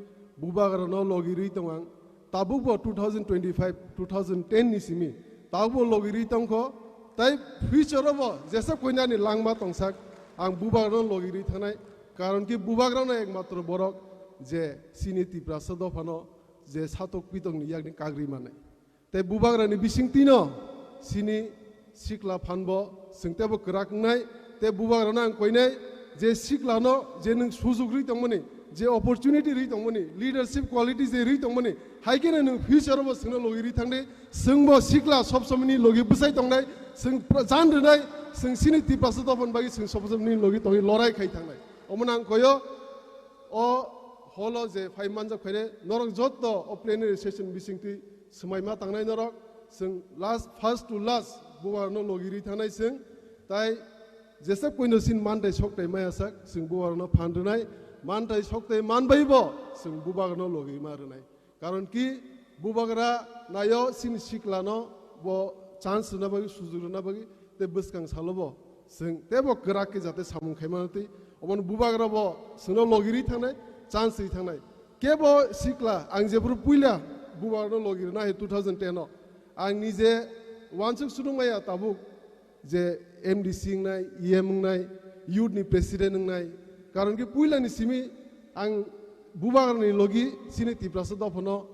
bubagra no logi rwi tong ang. Tabuk bo two thousand twenty-five, two thousand ten ni simi tabuk bo logi rwi tongkho. Tai future o bo jesa koinani langma tongsak ang bubagra no logi rwi thangnai. Karon ki bubagra no ekmatro borok je sini Tiprasa dopha no je satok pitok ni yakni kagri manai. Tei bubagra ni bisingtwi no sini sikla phan bo chwng teibo kwrak wngnai. Tei bubagra no ang koinai je sikla no je nwng sujuk rwi tongmani Je opportunity ri tongmani, leadership quality je ri tongmani, hai khe nwng future bo chwngno logi ri thangdi, chwngbo sikla sob somoni logi bwsai tongnai, chwng pra-, jan rwnai, chwng chini Tiprasa dophani bagwi chwng sob somoni logi tongwi lorai khai thangnai. Omo nang koyo, o holo je phai manjak phaire, norok jotto o plenary session bisingtwi swmai ma tangnai norok, chwng last, first to last, bubarno logi ri thangnai chwng, tai jesa koino sin mantai soktai maya sak, chwng bubarno phan rwnai, mantai soktai manbai bo, chwng bubarno logi ma rwnai. Karon ki bubagra nayo chini siklano bo chance rwna bagwi, sujug rwna bagwi, tei bwskang salo bo chwng teibo kwrak khe jate samung khai mano twi, obono bubagra bo chwngno logi ri thangnai, chance ri thangnai. Kebo sikla, ang jephuru puila bubagrano logi rwna hai two thousand ten o, ang nije uansuk sunung maya tabuk je M D C wngnai, E M wngnai, youth ni president wngnai. Karon ki puila ni simi ang bubagrani logi chini Tiprasa dophano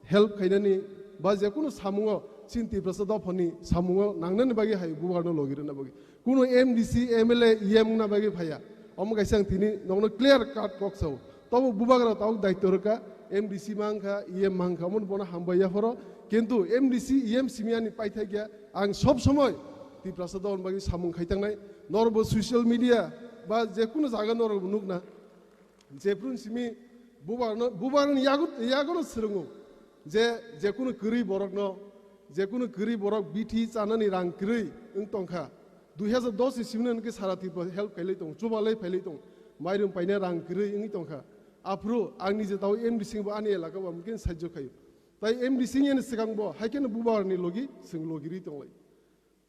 help khainani ba je kunu samungo chini Tiprasa dophani samungo nangnani bagwi hai bubagrano logi rwna bagwi. Kunu M D C, M L A, E M wngna bagwi phaiya. Omo kaisa ang tini nokno clear cut kok sao. Tobo bubagra tabuk daityo rwkha, M D C mankha, E M mankha, omo bono hambai yaphoro. Kintu M D C, E M simi ani paithakya, ang sob somoi Tiprasa dophani bagwi samung khaitangnai. Norbo social media ba je kunu jaga norbo nukna. Jephru simi bubarno, bubarni yago, yagono swrwngo je, jekunu kwrwi borokno, jekunu kwrwi borok bithi chanani rang kwrwi wng tongkha. Dui hazar dos ni simino hwnkhe sara Tripura help khailai tongo, chubalai phailai tongo, mairum paina rang kwrwi wngwi tongkha. Aphuru ang nije tao M D C bo ani elaka bo amkhe sajjo khaio. Tai M D C ni ani swkang bo hai kheno bubarni logi, chwng logi rwi tonglai.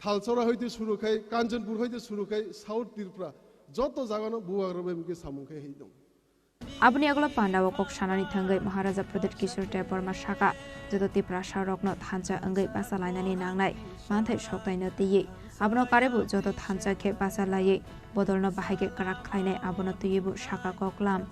Thalchora hoite suru khai, Kanchanpur hoite suru khai, South Tripura, joto jagano bubagra bai mungke samung khai hai dong. Aboni agolo pandao kok sanani thangwi Maharaja Pradyut Kishore Debbarma saka, joto Tiprasa rokno thansa wngwi basa lainani nangnai manthai soktaino twiwi. Abono karebo joto thansa khe basa laiwi bodolno bahai khe kwrak khlainai abono twiwi bo saka koklam.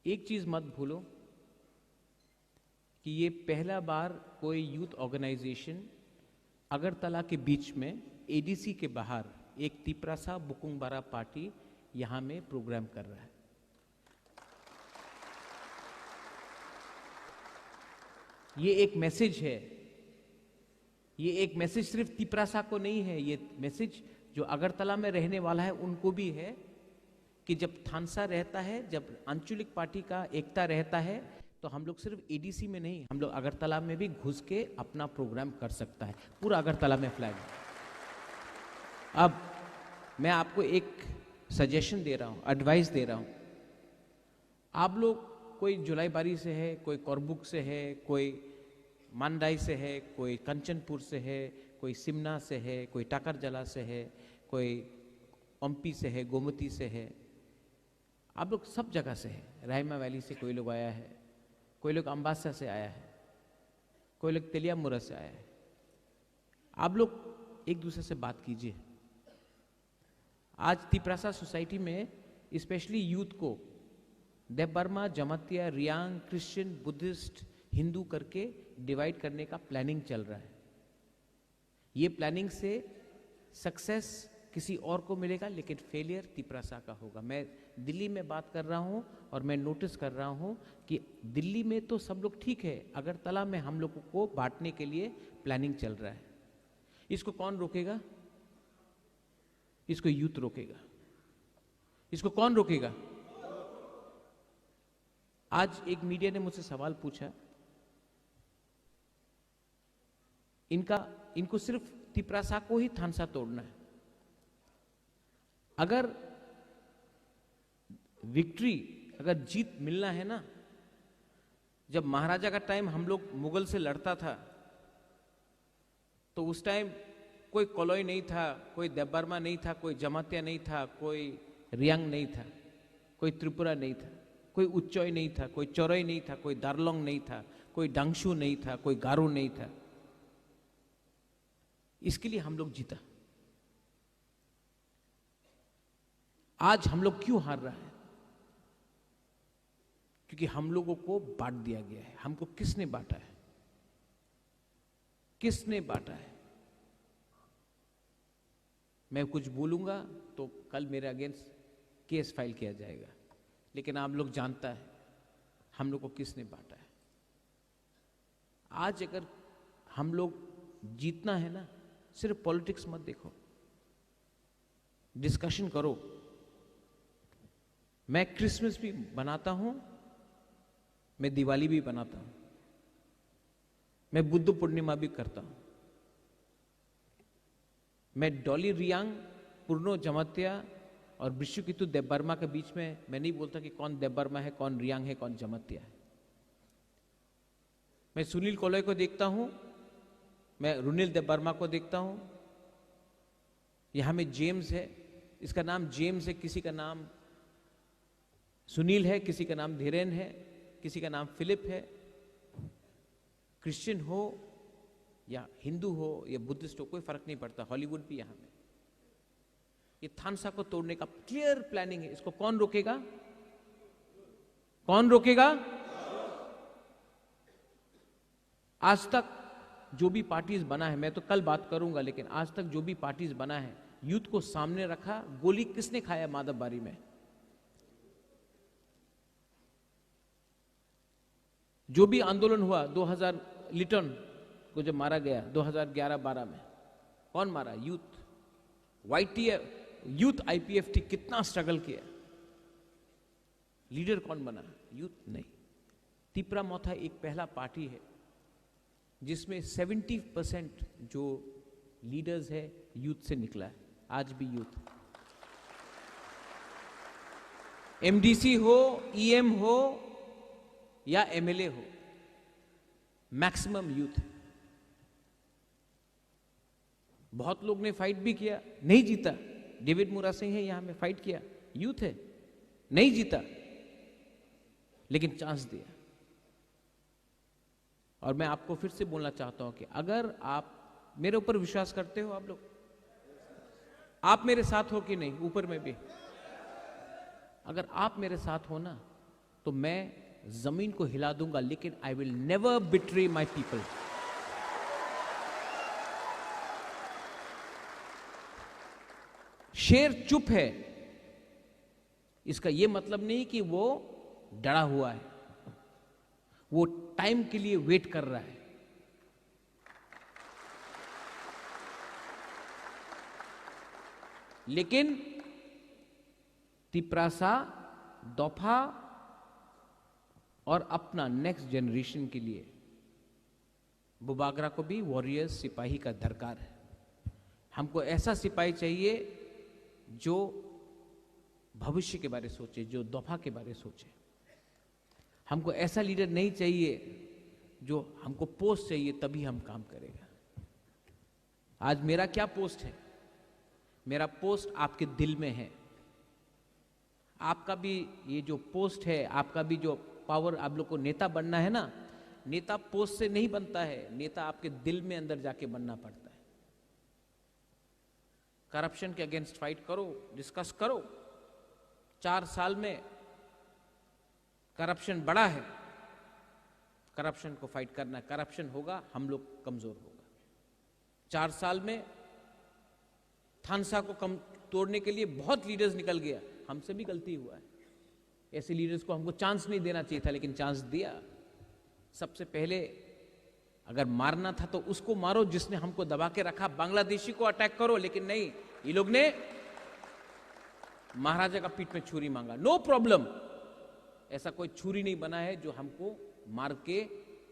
एक चीज मत भूलो कि ये पहला बार कोई youth organisation Agartala के बीच में, एडीसी के बाहर, एक तिप्रासा बुकुंगबारा पार्टी यहाँ में प्रोग्राम कर रहा है। ये एक मैसेज है। ये एक मैसेज सिर्फ तिप्रासा को नहीं है, ये मैसेज जो अगरतला में रहने वाला है उनको भी है कि जब थानसा रहता है, जब आंचलिक पार्टी का एकता रहता है, तो हम लोग सिर्फ एडीसी में नहीं, हम लोग अगरतला में भी घुस के अपना प्रोग्राम कर सकता है। पूरा अगरतला में फ्लैग है। अब मैं आपको एक सजेशन दे रहा हूँ, एडवाइस दे रहा हूँ। आप लोग, कोई जुलाईबारी से है, कोई करबुक से है, कोई मांडाई से है, कोई कंचनपुर से है, कोई सिमना से है, कोई टाकरजला से है, कोई ओम्पी से है, गोमती से है, आप लोग सब जगह से है। राहिमा वैली से कोई लोग आया है, कोई लोग अम्बासा से आया है, कोई लोग तेलियामुरा से आया है। आप लोग एक दूसरे से बात कीजिए। आज तिप्रासा सोसाइटी में स्पेशली यूथ को देबबर्मा, जमातिया, रियांग, क्रिश्चियन, बुद्धिस्ट, हिंदू करके डिवाइड करने का प्लानिंग चल रहा है। ये प्लानिंग से सक्सेस किसी और को मिलेगा, लेकिन फेलियर तिप्रासा का होगा। मैं दिल्ली में बात कर रहा हूँ और मैं नोटिस कर रहा हूँ कि दिल्ली में तो सब लोग ठीक है, अगरतला में हम लोगों को बांटने के लिए प्लानिंग चल रहा है। इसको कौन रोकेगा? इसको यूथ रोकेगा। इसको कौन रोकेगा? आज एक मीडिया ने मुझसे सवाल पूछा, इनका, इनको सिर्फ तिप्रासा को ही थानसा तोड़ना है। अगर विक्ट्री, अगर जीत मिलना है ना, जब महाराजा का टाइम हम लोग मुगल से लड़ता था, तो उस टाइम कोई कलई नहीं था, कोई देबबर्मा नहीं था, कोई जमातिया नहीं था, कोई रियांग नहीं था, कोई त्रिपुरा नहीं था, कोई उच्चय नहीं था, कोई चरई नहीं था, कोई दारलोंग नहीं था, कोई डांगशु नहीं था, कोई गारो नहीं था। इसके लिए हम लोग जीता। आज हम लोग क्यों हार रहा है? क्योंकि हम लोगों को बांट दिया गया है। हमको किसने बांटा है? किसने बांटा है? मैं कुछ बोलूंगा तो कल मेरे अगेंस्ट केस फाइल किया जाएगा, लेकिन आप लोग जानता है हम लोग को किसने बांटा है। आज अगर हम लोग जीतना है ना, सिर्फ पॉलिटिक्स मत देखो, डिस्कशन करो। मैं क्रिसमस भी बनाता हूं, मैं दिवाली भी बनाता हूं, मैं बुद्ध पूर्णिमा भी करता हूं। मैं डॉली रियांग, पूर्णो जमातिया और बिश्वकितु देबबर्मा के बीच में मैं नहीं बोलता कि कौन देबबर्मा है, कौन रियांग है, कौन जमातिया है। मैं सुनील कोलय को देखता हूं, मैं रुनिल देबबर्मा को देखता हूं। यहां में जेम्स है, इसका नाम जेम्स है, किसी का नाम सुनील है, किसी का नाम धीरेन है, किसी का नाम फिलिप है। क्रिश्चियन हो या हिंदू हो या बुद्धिस्ट हो, कोई फर्क नहीं पड़ता। हॉलीवुड भी यहां में, ये थानसा को तोड़ने का क्लियर प्लानिंग है। इसको कौन रोकेगा? कौन रोकेगा? आज तक जो भी पार्टीज बना है, मैं तो कल बात करूंगा, लेकिन आज तक जो भी पार्टीज बना है, यूथ को सामने रखा। गोली किसने खाया माधव बारी में? जो भी आंदोलन हुआ दो हज़ार, लिटन को जब मारा गया दो हज़ार ग्यारह बारह में, कौन मारा? यूथ। वाईटीएफ, यूथ आईपीएफटी कितना स्ट्रगल किया। लीडर कौन बना? यूथ नहीं। तिपरा मोथा एक पहला पार्टी है जिसमें सेवेंटी परसेंट जो लीडर्स है, यूथ से निकला है। आज भी यूथ, एमडीसी हो, ईएम हो या एमएलए हो, मैक्सिमम यूथ। बहुत लोग ने फाइट भी किया, नहीं जीता। डेविड मुरा सिंह है, यहां में फाइट किया, यूथ है, नहीं जीता, लेकिन चांस दिया। और मैं आपको फिर से बोलना चाहता हूं कि अगर आप मेरे ऊपर विश्वास करते हो, आप लोग, आप मेरे साथ हो कि नहीं? ऊपर में भी, अगर आप मेरे साथ हो ना, तो मैं जमीन को हिला दूंगा, लेकिन I will never betray my people। शेर चुप है, इसका यह मतलब नहीं कि वो डरा हुआ है, वो टाइम के लिए वेट कर रहा है। लेकिन तिपरासा, दोफा और अपना नेक्स्ट जनरेशन के लिए बुबागरा को भी वॉरियर्स, सिपाही का दरकार है। हमको ऐसा सिपाही चाहिए जो भविष्य के बारे सोचे, जो दोफा के बारे सोचे। हमको ऐसा लीडर नहीं चाहिए जो हमको पोस्ट चाहिए तभी हम काम करेगा। आज मेरा क्या पोस्ट है? मेरा पोस्ट आपके दिल में है। आपका भी ये जो पोस्ट है, आपका भी जो पावर, आप लोग को नेता बनना है ना, नेता पोस्ट से नहीं बनता है, नेता आपके दिल में अंदर जाके बनना पड़ता है। करप्शन के अगेंस्ट फाइट करो, डिस्कस करो। चार साल में करप्शन बढ़ा है, करप्शन को फाइट करना है। करप्शन होगा, हम लोग कमजोर होगा। चार साल में थानसा को कम, तोड़ने के लिए बहुत लीडर्स निकल गया, हमसे भी गलती हुआ है। ऐसे लीडर्स को हमको चांस नहीं देना चाहिए था, लेकिन चांस दिया। सबसे पहले अगर मारना था तो उसको मारो जिसने हमको दबा के रखा, बांग्लादेशी को अटैक करो, लेकिन नहीं, ये लोग ने महाराजा का पीठ में छुरी मांगा। नो प्रॉब्लम, ऐसा कोई छुरी नहीं बना है जो हमको मार के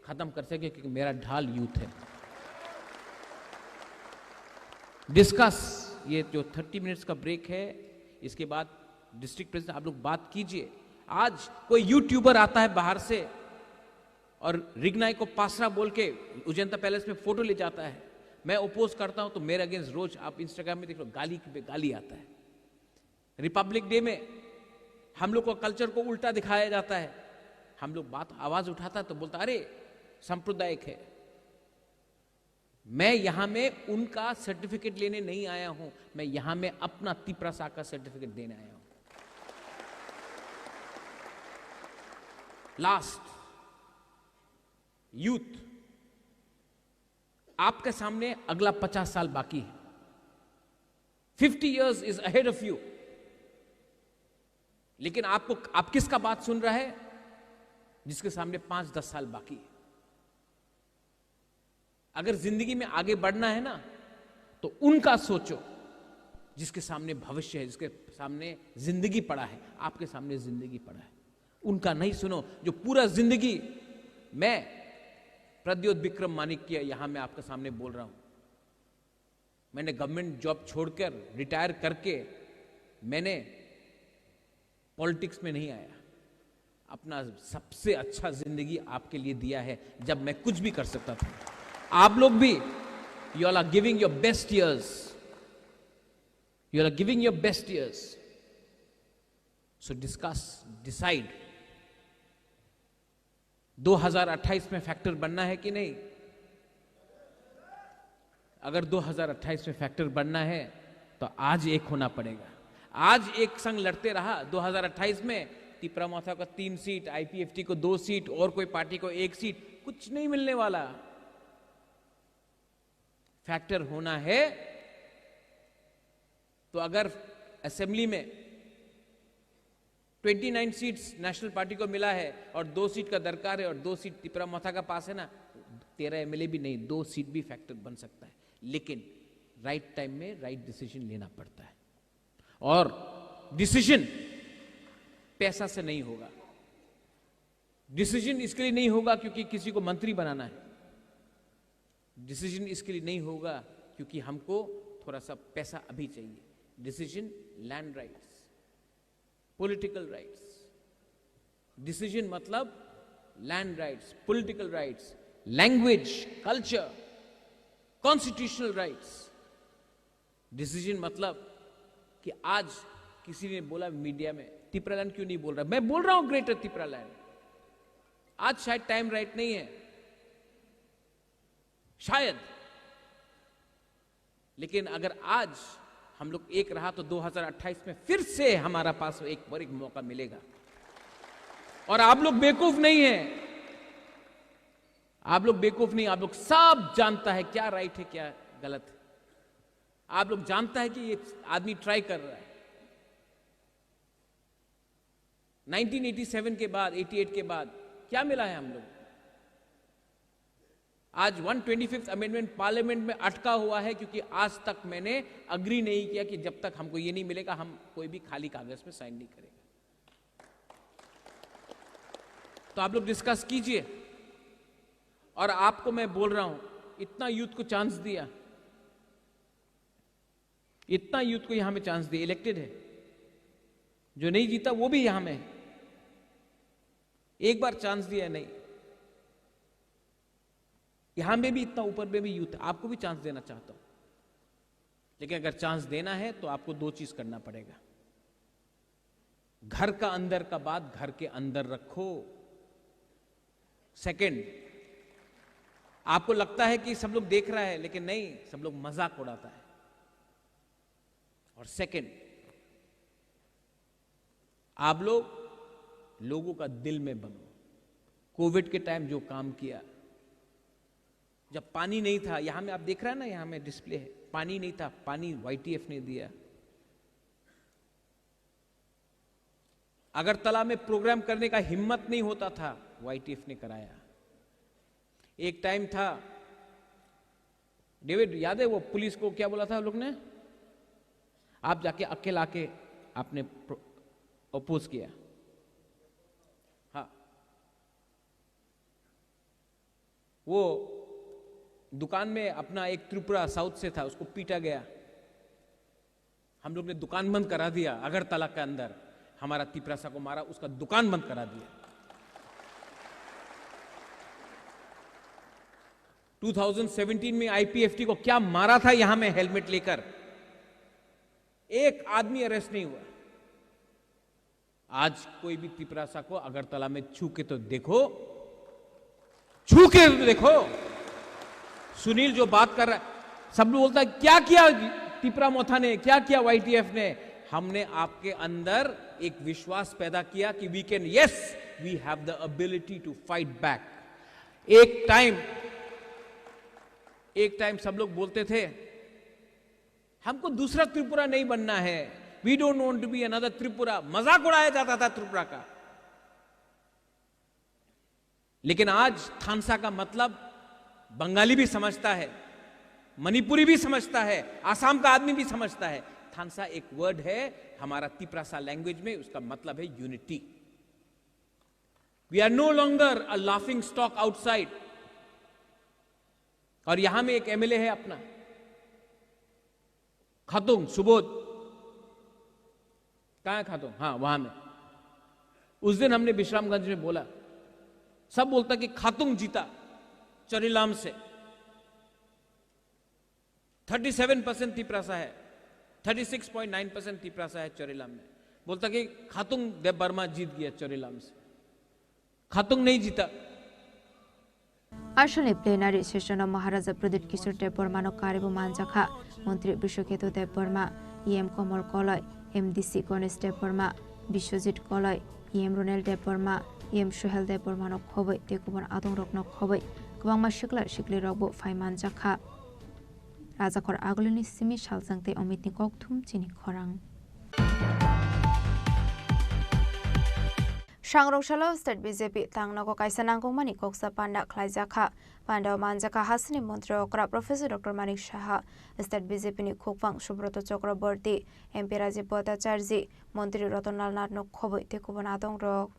खत्म कर सके, क्योंकि मेरा ढाल यूथ है। डिस्कस, ये जो थर्टी मिनट्स का ब्रेक है, इसके बाद डिस्ट्रिक्ट प्रेसिडेंट, आप लोग बात कीजिए। आज कोई यूट्यूबर आता है बाहर से और रिगनाई को पासरा बोल के उजेंता पैलेस में फोटो ले जाता है, मैं अपोज करता हूं तो मेरे अगेंस्ट रोज आप इंस्टाग्राम में देख लो, गाली पे गाली आता है। रिपब्लिक डे में हम लोग को कल्चर को उल्टा दिखाया जाता है। हम लोग बात, आवाज उठाता है तो बोलता, अरे सांप्रदायिक है। मैं यहां में उनका सर्टिफिकेट लेने नहीं आया हूं, मैं यहां में अपना तिपरासा का सर्टिफिकेट देने आया हूं। लास्ट, यूथ, आपके सामने अगला पचास साल बाकी है। Fifty years is ahead of you। लेकिन आपको, आप किसका बात सुन रहा है? जिसके सामने पांच दस साल बाकी है। अगर जिंदगी में आगे बढ़ना है ना, तो उनका सोचो, जिसके सामने भविष्य है, जिसके सामने जिंदगी पड़ा है। आपके सामने जिंदगी पड़ा है, उनका नहीं सुनो। जो पूरा जिंदगी, मैं प्रद्योत विक्रम मानिक्य यहां मैं आपके सामने बोल रहा हूं, मैंने गवर्नमेंट जॉब छोड़कर, रिटायर करके मैंने पॉलिटिक्स में नहीं आया। अपना सबसे अच्छा जिंदगी आपके लिए दिया है, जब मैं कुछ भी कर सकता था। आप लोग भी, you all are giving your best years, you all are giving your best years। So discuss, decide। दो हज़ार अट्ठाईस में फैक्टर बनना है कि नहीं? अगर दो हज़ार अट्ठाईस में फैक्टर बनना है, तो आज एक होना पड़ेगा। आज एक संग लड़ते रहा, दो हज़ार अट्ठाईस में तिपरा मोथा को तीन सीट, आईपीएफटी को दो सीट और कोई पार्टी को एक सीट, कुछ नहीं मिलने वाला। फैक्टर होना है। तो अगर असेंबली में twenty nine seats national party को मिला है और दो सीट का दरकार है और दो सीट तिपरा मोथा का पास है ना, तेरह एमएलए भी नहीं, दो सीट भी फैक्टर बन सकता है। लेकिन राइट टाइम में राइट डिसीजन लेना पड़ता है। और डिसीजन पैसा से नहीं होगा। डिसीजन इसके लिए नहीं होगा क्योंकि किसी को मंत्री बनाना है। डिसीजन इसके लिए नहीं होगा क्योंकि हमको थोड़ा सा पैसा अभी चाहिए। Decision, land rights, political rights. Decision मतलब land rights, political rights, language, culture, constitutional rights. Decision मतलब कि आज किसी ने बोला मीडिया में, "तिपरालैंड क्यों नहीं बोल रहा?" मैं बोल रहा हूं, ग्रेटर तिपरालैंड। आज शायद टाइम राइट नहीं है, शायद, लेकिन अगर आज हम लोग एक रहा, तो दो हज़ार अट्ठाईस में फिर से हमारा पास एक बार एक मौका मिलेगा। और आप लोग बेवकूफ नहीं है, आप लोग बेवकूफ नहीं, आप लोग सब जानता है क्या राइट है, क्या गलत है। आप लोग जानता है कि ये आदमी ट्राई कर रहा है। नाइनटीन एटी सेवन के बाद, एटी एट के बाद क्या मिला है हम लोग? आज one twenty fifth amendment parliament में अटका हुआ है क्योंकि आज तक मैंने अग्री नहीं किया कि जब तक हमको ये नहीं मिलेगा, हम कोई भी खाली कागज पे साइन नहीं करेगा। तो आप लोग डिस्कस कीजिए। और आपको मैं बोल रहा हूं, इतना यूथ को चांस दिया, इतना यूथ को यहां में चांस दिया, इलेक्टेड है, जो नहीं जीता वो भी यहां में है। एक बार चांस दिया, नहीं, यहां में भी इतना ऊपर में भी यूथ, आपको भी चांस देना चाहता हूं। लेकिन अगर चांस देना है तो आपको दो चीज करना पड़ेगा। घर का अंदर का बात घर के अंदर रखो। सेकंड, आपको लगता है कि सब लोग देख रहा है, लेकिन नहीं, सब लोग मजाक उड़ाता है। और सेकंड, आप लोग लोगों का दिल में बनो। कोविड के टाइम जो काम किया, जब पानी नहीं था, यहां में आप देख रहे हैं ना, यहां में डिस्प्ले है, पानी नहीं था, पानी वाईटीएफ ने दिया। अगरतला में प्रोग्राम करने का हिम्मत नहीं होता था, वाईटीएफ ने कराया। एक टाइम था, डेविड, याद है वो पुलिस को क्या बोला था लोग ने? आप जाके अकेला आके आपने अपोज किया। हाँ, वो दुकान में अपना एक त्रिपुरा साउथ से था, उसको पीटा गया। हम लोग ने दुकान बंद करा दिया, अगरतला के अंदर हमारा तिपरासा को मारा, उसका दुकान बंद करा दिया। टू थाउजेंड सेवनटीन में आईपीएफटी को क्या मारा था यहां में हेलमेट लेकर, एक आदमी अरेस्ट नहीं हुआ। आज कोई भी तिपरासा को अगरतला में छू के तो देखो, छू के तो देखो। सुनील जो बात कर रहा है, सब लोग बोलता है, "क्या किया तिपरा मोथा ने, क्या किया वाईटीएफ ने?" हमने आपके अंदर एक विश्वास पैदा किया कि we can, yes, we have the ability to fight back. एक टाइम, एक टाइम सब लोग बोलते थे, "हमको दूसरा त्रिपुरा नहीं बनना है, we don't want to be another Tripura." मजाक उड़ाया जाता था त्रिपुरा का। लेकिन आज थानसा का मतलब बंगाली भी समझता है, मणिपुरी भी समझता है, आसाम का आदमी भी समझता है। थानसा एक वर्ड है हमारा तिपरासा लैंग्वेज में, उसका मतलब है unity. We are no longer a laughing stock outside. और यहां में एक एमएलए है अपना, खातुंग सुबोध। कहाँ है खातुंग? हाँ, वहां में। उस दिन हमने विश्रामगंज में बोला, सब बोलता कि खातुंग जीता चोरीलाम से। थर्टी सेवन परसेंट तिपरासा है, thirty six point nine percent Tiprasa है चोरीलाम में। बोलता कि खातुंग देव वर्मा जीत गया चोरीलाम से, खातुंग नहीं जीता। Asalni plenary session o Maharaja Pradyut Kishore Debbarma no karibo manjakha Montri Bishwaketu Debbarma, E M Komol Koloi, M D C Ganesh Debbarma, Biswajit Koloi, E M Ronel Debbarma, E M Suhel Debbarma no khoboi tei kubun adong rok no khoboi kwbangma sikla sikli rok bo phai manjakha. Rajakhor Agulini simi Salchang tei Omitni kokthum chini khorang. Sangrong salo state B J P tangnogo kaisa nangkukmani koksa panda khlaijakha. Pandao manjakha hasini montri okra Professor Doctor Manik Saha, state B J P ni khukphang Subroto Chakraborty, M P Rajiv Bhattacharjee, montri Ratan Lal Nath no khoboi tei kubun adong rok.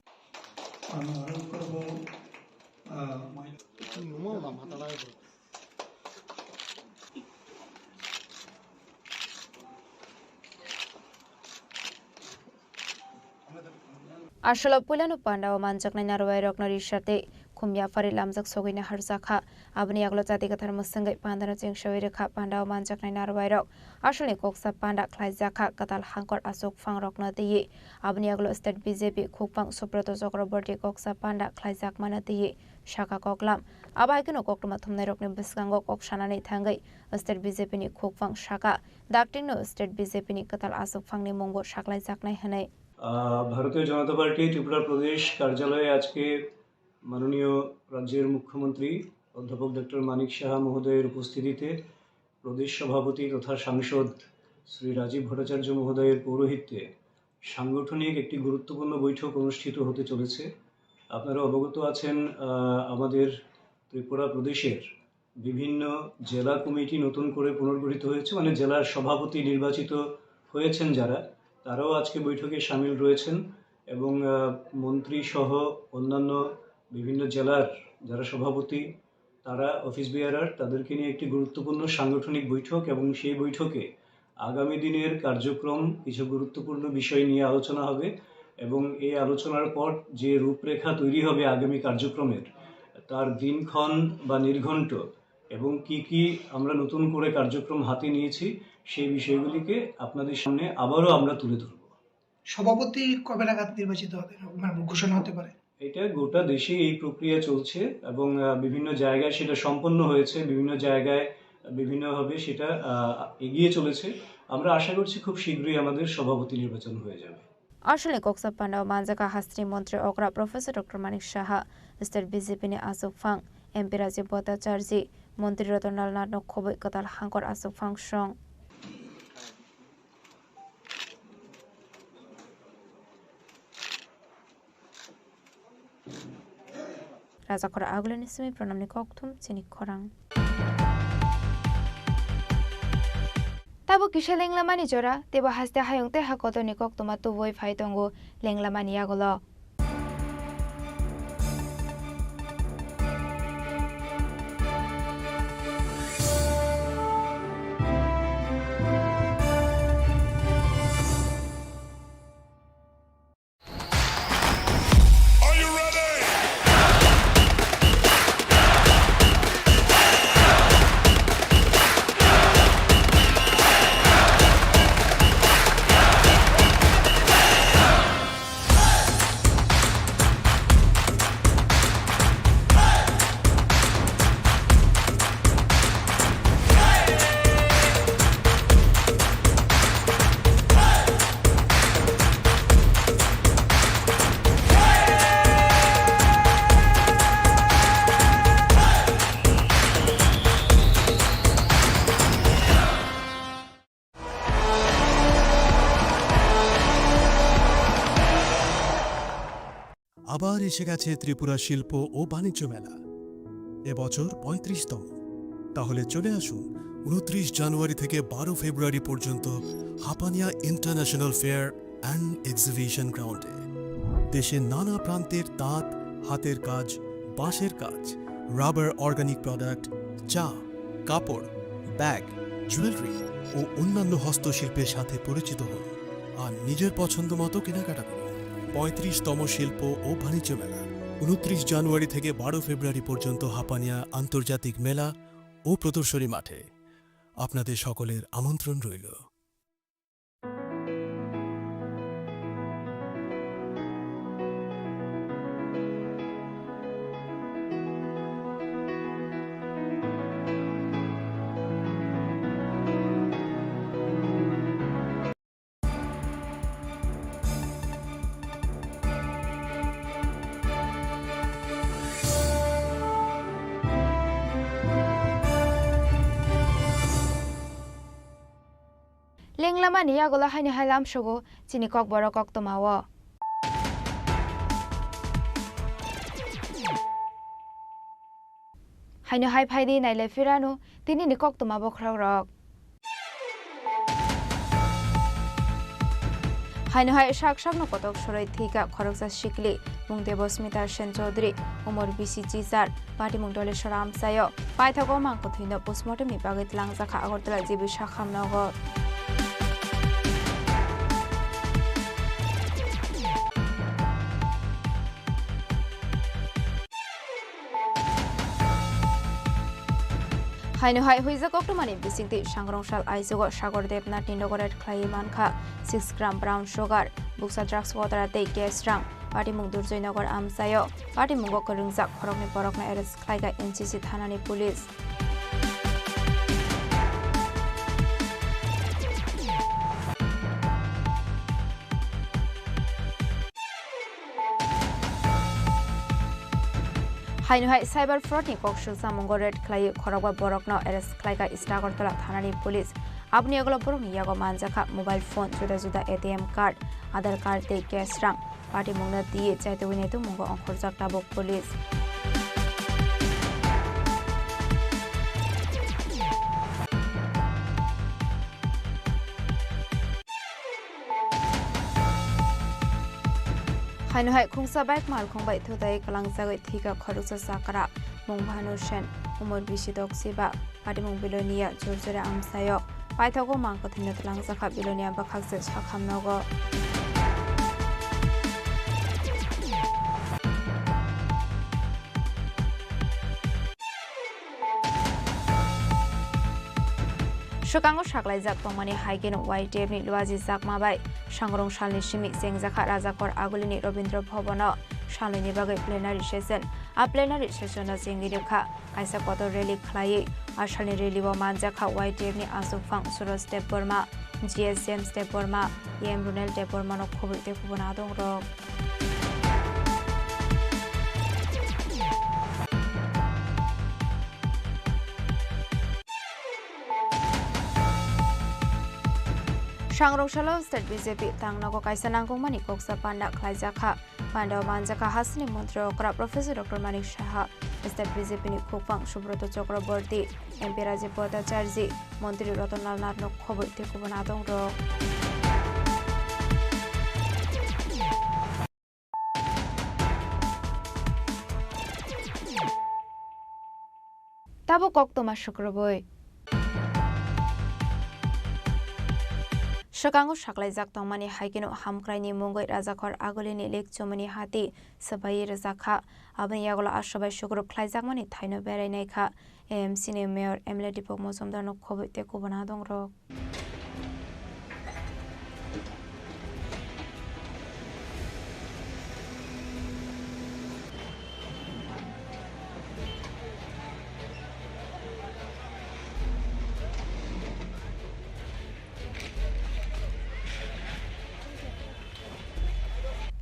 Asolo puilano pandao manjaknai narwai rokno risa tei khum yaphari lamjak sogwini harjakha. Aboni yagulo jati kwthar mwswngwi pandano chengsawi rwkha pandao manjaknai narwai rok. Asolni koksa panda khlaijakha kwtal hangkor achuk phang rokno twiwi. Aboni yagulo state B J P khukphang Subroto Chakraborty koksa panda khlaijakmano twiwi saka koklam. Abo hai kheno koktwma thumnairokni bwskango kok sanani thangwi state B J P ni khukphang saka daktingno state B J P ni kwtal achukphangni mungbo saklaijaknai hwnwi. আহ, ভারতীয় জনতা পার্টি ত্রিপুরা প্রদেশ কার্যালয়ে আজকে মাননীয় রাজ্যের মুখ্যমন্ত্রী অধ্যাপক ডক্টর মানিক সাহা মহোদয়ের উপস্থিতিতে প্রদেশ সভাপতি তথা সাংসদ শ্রী রাজীব ভট্টাচার্য মহোদয়ের পৌরোহিত্যে সাংগঠনিক একটি গুরুত্বপূর্ণ বৈঠক অনুষ্ঠিত হতে চলেছে। আপনারা অবগত আছেন, আহ, আমাদের ত্রিপুরা প্রদেশের বিভিন্ন জেলা কমিটি নতুন করে পুনর্গঠিত হয়েছে, মানে জেলার সভাপতি নির্বাচিত হয়েছেন যারা, তারাও আজকে বৈঠকে সামিল রয়েছেন এবং, আহ, মন্ত্রী সহ অন্যান্য বিভিন্ন জেলার যারা সভাপতি, তারা অফিস বেয়ারার, তাদেরকে নিয়ে একটি গুরুত্বপূর্ণ সাংগঠনিক বৈঠক এবং সেই বৈঠকে আগামী দিনের কার্যক্রম, কিছু গুরুত্বপূর্ণ বিষয় নিয়ে আলোচনা হবে এবং এই আলোচনার পর যে রূপরেখা তৈরি হবে আগামী কার্যক্রমের, তার দিনক্ষণ বা নির্ঘণ্ট এবং কি কি আমরা নতুন করে কার্যক্রম হাতে নিয়েছি, সেই বিষয়গুলিকে আপনাদের সামনে আবারও আমরা তুলে ধরব। সভাপতি কবে নাগাদ নির্বাচিত হবে, মানে, ঘোষণা হতে পারে? এটা গোটা দেশে এই প্রক্রিয়া চলছে এবং, আহ, বিভিন্ন জায়গায় সেটা সম্পন্ন হয়েছে, বিভিন্ন জায়গায় বিভিন্নভাবে সেটা, আহ, এগিয়ে চলেছে। আমরা আশা করছি খুব শীঘ্রই আমাদের সভাপতি নির্বাচন হয়ে যাবে। Asolni koksa pandao manjakha hasini montri okra Professor Doctor Manik Saha, state B J P ni achukphang M P Rajiv Bhattacharjee, montri Ratan Lal Nath no khoboi kwtal hangkor achukphang song. Rajakhor Agulini simi pranamni kokthum chini khorang. Tabuk kisa lenglamani jora, teibo haste hayung tei hakotorni koktwma tubui phai tongo lenglamani yagulo. আবার এসে গেছে ত্রিপুরা শিল্প ও বাণিজ্য মেলা, এবছর পঁয়ত্রিশতম। তাহলে চলে আসুন উনত্রিশ জানুয়ারি থেকে বারো ফেব্রুয়ারি পর্যন্ত Hapania international fair and exhibition গ্রাউন্ডে। দেশের নানা প্রান্তের তাঁত, হাতের কাজ, বাঁশের কাজ, রাবার, অর্গানিক প্রোডাক্ট, চা, কাপড়, ব্যাগ, জুয়েলারি ও অন্যান্য হস্তশিল্পের সাথে পরিচিত হন আর নিজের পছন্দ মতো কেনাকাটা করুন। পঁয়ত্রিশতম শিল্প ও বাণিজ্য মেলা, উনত্রিশ জানুয়ারি থেকে বারো ফেব্রুয়ারি পর্যন্ত হাপানিয়া আন্তর্জাতিক মেলা ও প্রদর্শনী মাঠে। আপনাদের সকলের আমন্ত্রণ রইল। Lenglamani yagulo haino hai lamsogo chini kokborok koktwmao. Haino hai phaidi nailai phirano tinini koktwma bokhorokrok. Haino hai sak sakno kotok soroi thwikha khoroksa sikli, mung Debosmita Sen Chaudhary, umor bisi chichar, patimung Doleshwar amchaio. Paithago mangkwthwino postmortemni bagwi twlangjakha Agartala G B Sakham nogo. Haino hai huijak koktwmani bisingtwi sangrong sal aichugo Sagor Debnathni nogo raid khlaiwi mankha six gram brown sugar, buksa drugs, watera tei cash rang. Patimung Durjoy Nagar amchaio. Patimungo kwrwngjak khoroknwi borokno arrest khlaikha N C C thanani police. Haino hai cyber fraud ni kok suksamungo raid khlaiwi khorokba borokno arrest khlaikha East Agartala thanani police. Aboni yagulo borokni yago manjakha mobile phone, juda juda A T M card, Aadhaar card tei cash rang. Patimungno twi chaitugwi naitukmungo ongkhorjak tabuk police. Haino hai khungsa bike malkhung bai thutai kwlangjagwi thwikha khoroksa chakra, mung Bhanu Sen, umor bisi dok chiba. Patimung Bilonia Jurjura amchaio. Paithago mangkwthwino twlangjakha Bilonia bwkhak se Sakham nogo. Swkango saklaijak tongmani hai kheno Y T F ni Luaji Chakma bai sangrong salni simi chengjakha Rajakor Agulini Robindra Bhobono salnwini bagwi plenary session. A plenary session no chengwi rwkha kaisa kotor rally khlaiwi. A salni rally o manjakha Y T F ni achukphang Suraj Debbarma, G S James Debbarma, E M Runel Debbarma no khobwi tei kubun adongrok. Sangrong salo state B J P tangnogo kaisa nangkukmani koksa panda khlaijakha. Panda o manjakha hasini montri okra Professor Doctor Manik Saha, state B J P ni khukphang Subroto Chakraborty, M P Rajiv Bhattacharjee, montri Ratan Lal Nath no khobwi tei kubun adongrok. Tabuk koktwma sukrubwi. Swkango saklaijak tongmani hai kheno hamkraini mungwi Rajakhor Agulini Lake Chumuni hati swbaiwi rwjakha. Aboni yagulo aswbai sukrub khlaijakmani thaino berai naikha A M C ni mayor, M L A Deepak Majumdar no khobwi tei kubun adongrok.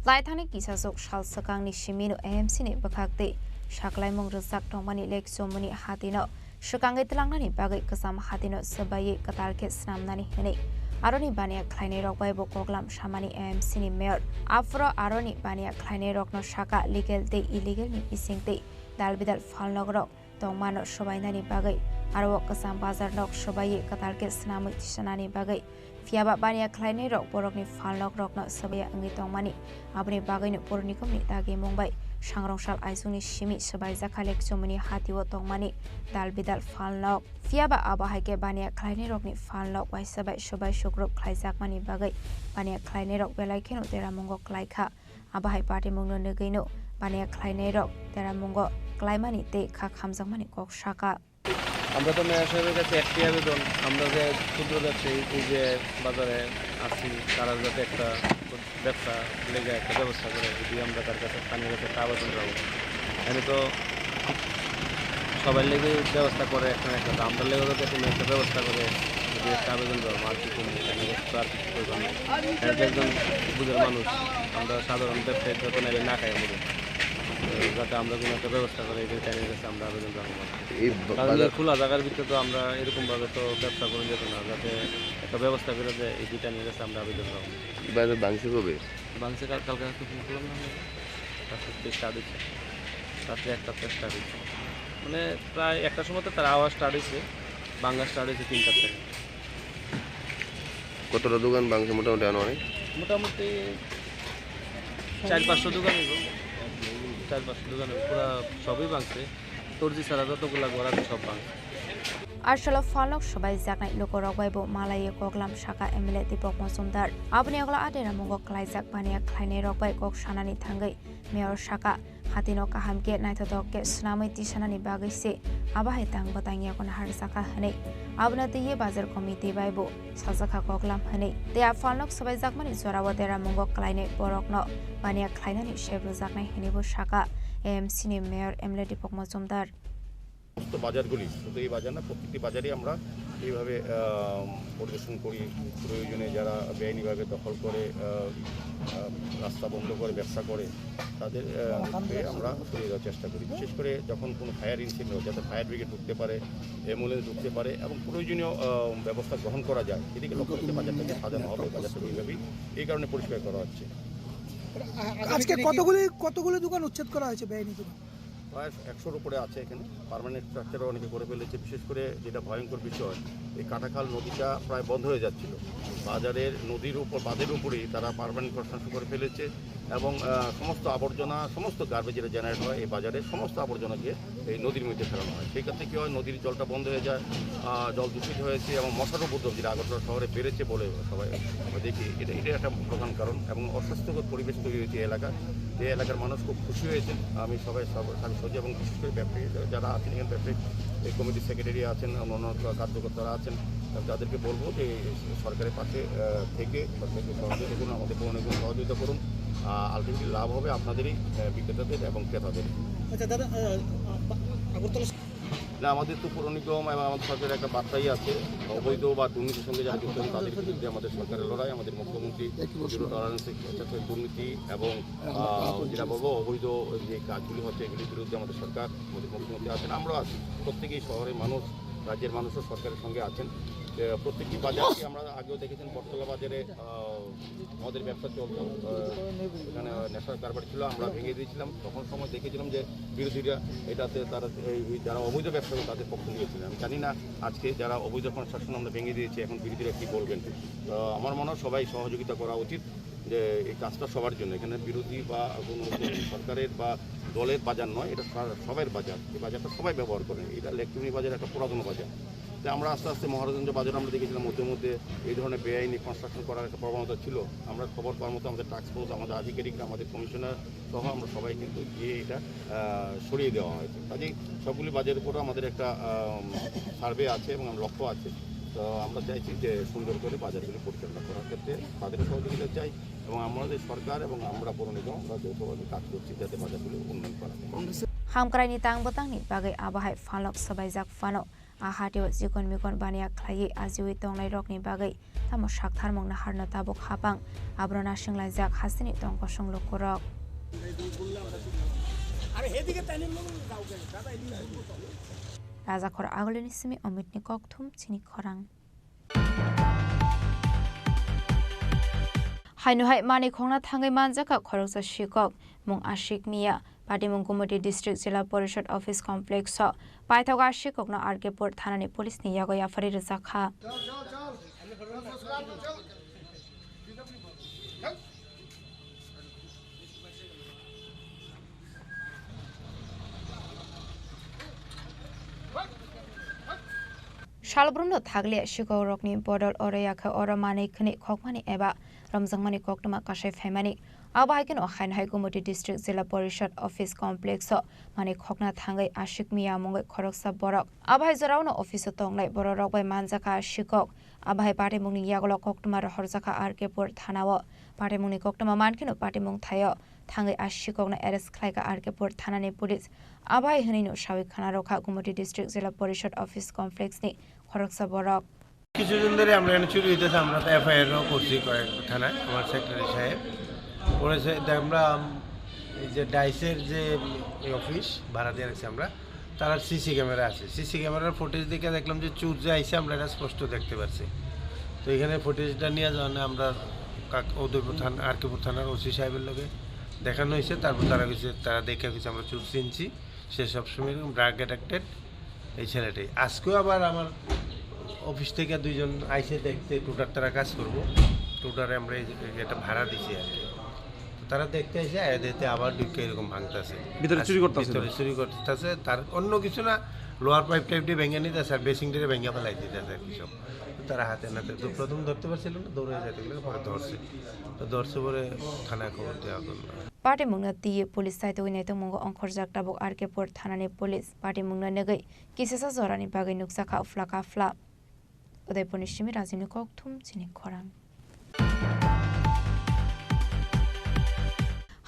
Laithani kisasuk sal swkangni simino A M C ni bwkhak tei saklaimung rwjak tongmani Lake Chumuni hatino swkangwi twlangnani bagwi kwcham hatino swbaiwi kwtal khe swnamnani hwnwi Aroni baniya khlainairok bai bo koklam samani A M C ni mayor. Aphuru aroni baniya khlainairokno saka legal tei illegal ni bising tei dalbidal phalnokrok tongmano swbainani bagwi, aro o kwcham bazar nok swbaiwi kwtal khe swnamwi tisanani bagwi. Phiyaba baniya khlainairok borokni phalnokrokno swbaiya wngwi tongmani, aboni bagwino Pur Nigamni dagimung bai Sangrongsal Aisungni simi swbaijak kha Lekchumuni hatio tongmani dalbidal phalnok. Phiyaba abo hai khe baniya khlainairokni phalnok waisa bai swbai sukrub khlaijakmani bagwi baniya khlainairok belai kheno deramungo klai kha. Abo hai patimungno nugwino baniya khlainairok deramungo klaimani tei kha khamjakmani kok saka. আমরা তো মেয়র সাহেবের কাছে একটি আবেদন, আমরা যে ক্ষুদ্র ব্যবসায়ী, এই যে বাজারে আছি, তারা যাতে একটা ব্যবসা লেগে একটা ব্যবস্থা করে, যদি আমরা তার কাছে, স্থানীয় কাছে একটা আবেদন রাখবো। এনে তো সবার লেগে ব্যবস্থা করে একটা না একটা, তো আমরা লেগে যাতে কোনো একটা ব্যবস্থা করে, যদি একটা আবেদন রাখবো, আর কি কমবো, স্থানীয় কাছে তো আর কিছু করবো না। আমি তো একজন বুঝের মানুষ, আমরা সাধারণ ব্যবসায়ী তো না খাই আমরা, যাতে আমরা কোনো একটা ব্যবস্থা করে, এই যে স্থানীয় কাছে আমরা আবেদন রাখবো। এই বা-, কারণ এই বাজার খোলা জায়গার ভিতরে তো আমরা এরকম ভাবে তো ব্যবসা করা যেত না, যাতে একটা ব্যবস্থা করে দেয়, এই দুইটা নিয়ে গেছে আমরা আবেদন করবো। বাজার ভাঙছে কবে? ভাঙছে কাল, কালকে রাতে ফোন করলাম না আমরা? রাত্রে স্টার্ট হয়েছে, রাত্রে একটা স্টার্ট হয়েছে, মানে প্রায় একটার সময় তো তার আওয়াজ স্টার্ট হয়েছে, ভাঙা স্টার্ট হয়েছে তিনটার থেকে। কতটা দোকান ভাঙছে মোটামুটি আনুমানিক? মোটামুটি চার পাঁচশো দোকান হইব, চার পাঁচশো দোকান হইব, পুরা সবই ভাঙছে। দর্জি ছাড়া যতগুলা ঘর আছে সব ভাঙছে। Arsalo phalnok swbai jaknai lukurok bai bo malaiwi koklam saka M L A Deepak Majumdar. Aboni ulo a deramungo klaijak baniya khlainairok bai kok sanani thangwi mayor saka, hatino kaham khe naithothok khe swnamwi tisanani bagwi se abo hai tang bwtang yago naharjak kha hwnwi. Abono twiwi bazar committee bai bo sajak kha koklam hwnwi. Tei a phalnok swbaijakmani jorao deramungo klainai borokno baniya khlainani sep rwjaknai hwnwi bo saka A M C ni mayor M L A Deepak Majumdar. সমস্ত বাজারগুলি, শুধু এই বাজার না, প্রত্যেকটি বাজারই আমরা এইভাবে, আহ, পরিদর্শন করি। প্রয়োজনে যারা বেআইনিভাবে দখল করে, আহ, আহ, রাস্তা বন্ধ করে ব্যবসা করে, তাদের, আহ, আমরা সরিয়ে দেওয়ার চেষ্টা করি। বিশেষ করে যখন কোনো ফায়ার ইনসিডেন্ট হয়, যাতে ফায়ার ব্রিগেড ঢুকতে পারে, অ্যাম্বুলেন্স ঢুকতে পারে এবং প্রয়োজনীয়, আহ, ব্যবস্থা গ্রহণ করা যায়, এদিকে লক্ষ্য রেখে বাজারটাকে সাজানো হবে। বাজারটা এইভাবেই এই কারণে পরিষ্কার করা হচ্ছে। আজকে কতগুলি, কতগুলি দোকান উচ্ছেদ করা হয়েছে, বেআইনি দোকান? প্রায় একশোর উপরে আছে এখানে। পার্মানেন্ট স্ট্রাকচারও অনেকে করে ফেলেছে। বিশেষ করে যেটা ভয়ঙ্কর বিষয়, এই কাটাখাল নদীটা প্রায় বন্ধ হয়ে যাচ্ছিল। বাজারের নদীর উপর, বাঁধের উপরেই তারা পার্মানেন্ট কনস্ট্রাকশন করে ফেলেছে এবং, আহ, সমস্ত আবর্জনা, সমস্ত গার্বেজ যেটা জেনারেট হয় এই বাজারে, সমস্ত আবর্জনা গিয়ে এই নদীর মধ্যে ফেলানো হয়। সেই ক্ষেত্রে কী হয়, নদীর জলটা বন্ধ হয়ে যায়, আহ, জল দূষিত হয়েছে এবং মশার উপদ্রব যেটা আগরতলা শহরে বেড়েছে বলে সবাই আমরা দেখি। এটা, এটা একটা প্রধান কারণ এবং অস্বাস্থ্যকর পরিবেশ তৈরি হয়েছে এই এলাকায়। যে এলাকার মানুষ খুব খুশি হয়েছেন। আমি সবাই সব-, আমি সহজে এবং বিশেষ করে ব্যবসায়ী যারা আছেন এখানে ব্যবসায়ী, এই কমিটির সেক্রেটারি আছেন, অন্যান্য কার্যকর্তারা আছেন, আমি তাদেরকে বলবো যে সরকারের পাশে, আহ, থেকে সরকারকে সহযোগিতা করুন, আমাদের পৌর নিগমকে সহযোগিতা করুন। আহ, আলটিমেটলি লাভ হবে আপনাদেরই, আহ, বিক্রেতাদের এবং ক্রেতাদের। আচ্ছা দাদা, আহ, আ-, আগরতলা না, আমাদের তো পৌর নিগম এবং আমাদের সরকারের একটা বার্তাই আছে, অবৈধ বা দুর্নীতির সঙ্গে যারা যুক্ত আছেন তাদের বিরুদ্ধে আমাদের সরকারের লড়াই, আমাদের মুখ্যমন্ত্রী জিরো টলারেন্স, দুর্নীতি এবং, আহ, যেটা বলবো অবৈধ যে কাজগুলি হচ্ছে এগুলির বিরুদ্ধে আমাদের সরকার, আমাদের মুখ্যমন্ত্রী আছেন, আমরাও আছি, প্রত্যেকেই শহরের মানুষ, রাজ্যের মানুষও সরকারের সঙ্গে আছেন। যে প্রত্যেকটি বাজারকে আমরা আগেও দেখেছেন বটতলা বাজারে, আহ, মদের ব্যবসা চলতো, আহ, এখানে নেশার কারবার ছিল, আমরা ভেঙে দিয়েছিলাম। তখন সময় দেখেছিলাম যে বিরোধীরা এটাতে তারা এই, এই যারা অবৈধ ব্যবসা করে তাদের পক্ষ নিয়েছিলেন। আমি জানি না আজকে যারা অবৈধ কনস্ট্রাকশন আমরা ভেঙে দিয়েছি, এখন বিরোধীরা কী বলবেন। তো আমার মনে হয় সবাই সহযোগিতা করা উচিত যে এই কাজটা সবার জন্য। এখানে বিরোধী বা কোনো সরকারের বা দলের বাজার নয়, এটা সা-, সবার বাজার। এই বাজারটা সবাই ব্যবহার করেন। এটা লেকটুনি বাজার একটা পুরাতন বাজার। তো আমরা আস্তে আস্তে মহারাজগঞ্জ বাজার আমরা দেখেছিলাম মধ্যে মধ্যে এই ধরনের বেআইনি কনস্ট্রাকশন করার একটা প্রবণতা ছিল। আমরা খবর পাওয়ার মতো আমাদের টাস্ক ফোর্স, আমাদের আধিকারিক, আমাদের কমিশনার সহ আমরা সবাই কিন্তু গিয়ে এটা, আহ, সরিয়ে দেওয়া হয়েছে। কাজেই সবগুলি বাজারের উপরে আমাদের একটা, আম, সার্ভে আছে এবং আমার লক্ষ্য আছে। তো আমরা চাইছি যে সুন্দর করে বাজারগুলি পরিচালনা করার ক্ষেত্রে তাদের সহযোগিতা চাই এবং আমাদের সরকার এবং আমরা পৌর নিগম আমরা যৌথভাবে কাজ করছি যাতে বাজারগুলি উন্নয়ন করা যায়। Hamkraini tang bwtangni bagwi abo hai phalnok swbaijak phano. A hatio chikon mikon baniya khlaiwi ajiwi tongnairokni bagwi tamo saktharmung naharno tabuk hapang, abono nasinglaijak hasteni tong kosong lukurok. Rajakhor Agulini simi Omitni kokthum chini khorang. Haino hai manwi khokna thangwi manjakha khoroksa sikok, mung Ashik Miya, patimung Gumoti District Jila Porishad Office Complex o paithago a sikokno R K Pur thanani police ni yago yapharwi rwjakha. Salbrumno thakliya sikokrokni bodol oro ya khe oro manwi khwnwi khokmani eba romjakmani koktwma kasai phaimani. Abo hai kheno haino hai Gumoti District Jila Porishad Office Complex o manwi khokna thangwi Ashik Miya mungwi khoroksa borok. Abo hai jorao no office o tongnai bororok bai manjakha sikok. Abo hai patimungni yagulo koktwma rohorjakha R K Pur thanao. Patimungni koktwma mankheno patimung thaio thangwi a sikokno arrest khlaikha R K Pur thanani police. Abo hai hwnwi no sawi khna rwkha Gumoti District Jila Porishad Office Complex ni khoroksa borok. কিছুদিন ধরে আমরা এখানে চুরি হইতেছে, আমরা তো এফআইআর ও করছি কয়েক থানায়, আমার সেক্রেটারি সাহেব। পরে সে-, আমরা এই যে ডাইসের যে অফিস ভাড়া দিয়ে রাখছি আমরা, তার সিসি ক্যামেরা আছে। সিসি ক্যামেরার ফুটেজ দেখে দেখলাম যে চুর যে আইছে, আমরা এটা স্পষ্ট দেখতে পাচ্ছি। তো এখানে ফুটেজটা নিয়ে যাওয়া আমরা কাক-, উদয়পুর থানা, আর কেপুর থানার ওসি সাহেবের লগে দেখানো হয়েছে। তারপর তারা কিছু, তারা দেখে কিছু আমরা চুর চিনছি। সে সবসময় এরকম ড্রাগ অ্যাডিক্টেড এই ছেলেটাই। আজকেও আবার আমার অফিস থেকে দুইজন আইছে দেখতে, টোটার তারা কাজ করবো, টোটারে আমরা এই যে এটা ভাড়া দিছি আর কি। তো তারা দেখতে এসে আয়া দেখতে আবার ঢুকে এরকম ভাঙতাছে। ভিতরে চুরি আর করতাছে ভিতরে তো? চুরি করতেছে, তার অন্য কিছু না, লোয়ার পাইপ টাইপ দিয়ে ভেঙে নিতেছে আর বেসিং দিয়ে ভেঙে ফেলাই দিতেছে আর কি সব। তো তারা হাতে নাতে তো প্রথম ধরতে পারছিল না, দৌড়ে যেতে গেলে পরে ধরছে। তো ধরছে পরে থানায় খবর দেওয়া হলো। Patimungno twiwi police saitogwi naitokmungo ongkhorjak tabuk R K Pur thanani police. Patimungno nugwi kisasa jorani bagwi nukjakha uphla kaphla. Udaipurni simi Rajibni kokthum chini khorang.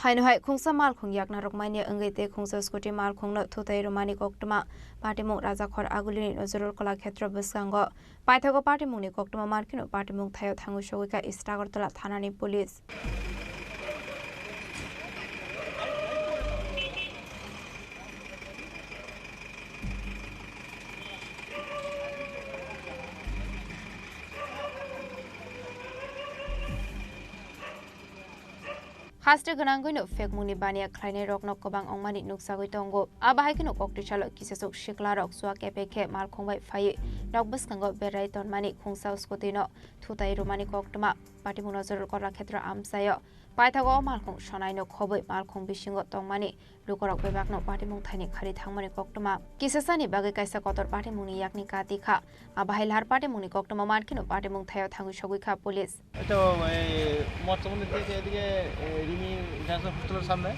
Haino hai khungsa malkhung yakna rwkmani wngwi tei khungsa scooty malkhungno thutai rwmani koktwma patimung Rajakhor Agulini Nojorul Kolakhetro bwskango. Paithago patimungni koktwma mankheno patimung thaio thangwi sogwi kha East Agartala thanani police. Haste gwnangwino phekmungni baniya khlainairokno kwbang wngmani nukjagwi tongo. Abo hai kheno koktwisalo kisasuk siklarok chua kepek khe malkhung bai phaiwi nok bwskango berai tonmani khungsa scooty-no thutai rwmani koktwma. Patimung Nojorul Kolakhetro amchaio. Paithago o malkhung sonaino khobwi malkhung bisingo tongmani lukurok bebakno patimung thaini khari thangmani koktwma. Kisasani bagwi kaisa kotor patimungni yakni kati kha. Abo hai lahar patimungni koktwma mankheno patimung thaio thangwi sogwi kha police. এই তো এই মৎস্যমন্দির থেকে এদিকে, এ, রিমি ইন্টারন্যাশনাল হোস্টেলের সামনে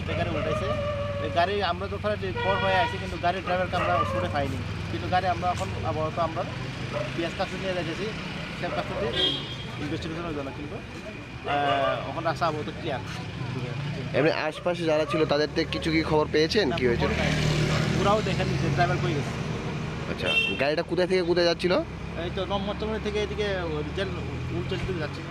বেকারি উল্টাইছে। এই গাড়ি আমরা তো ওখানে যে খবর হয়ে আসি, কিন্তু গাড়ির ড্রাইভারকে আমরা স্পটে পাইনি। কিন্তু গাড়ি আমরা এখন আপাতত আমরা পিএস কাস্টডি নিয়ে রেখেছি, সেফ কাস্টডি ইনভেস্টিগেশনের জন্য। কিন্তু, আহ, এখন রাস্তা আপাতত ক্লিয়ার। এমনি আশপাশে যারা ছিল তাদের থেকে কিছু কি খবর পেয়েছেন? না, কি হয়েছিল? খবর নাই। ওরাও দেখেনি যে ড্রাইভার কই গেছে। আচ্ছা, গাড়িটা কোথায় থেকে কোথায় যাচ্ছিল? এই তো নম মৎস্যমন্দির থেকে এদিকে ওই যে উল্টো দিকে যাচ্ছিল।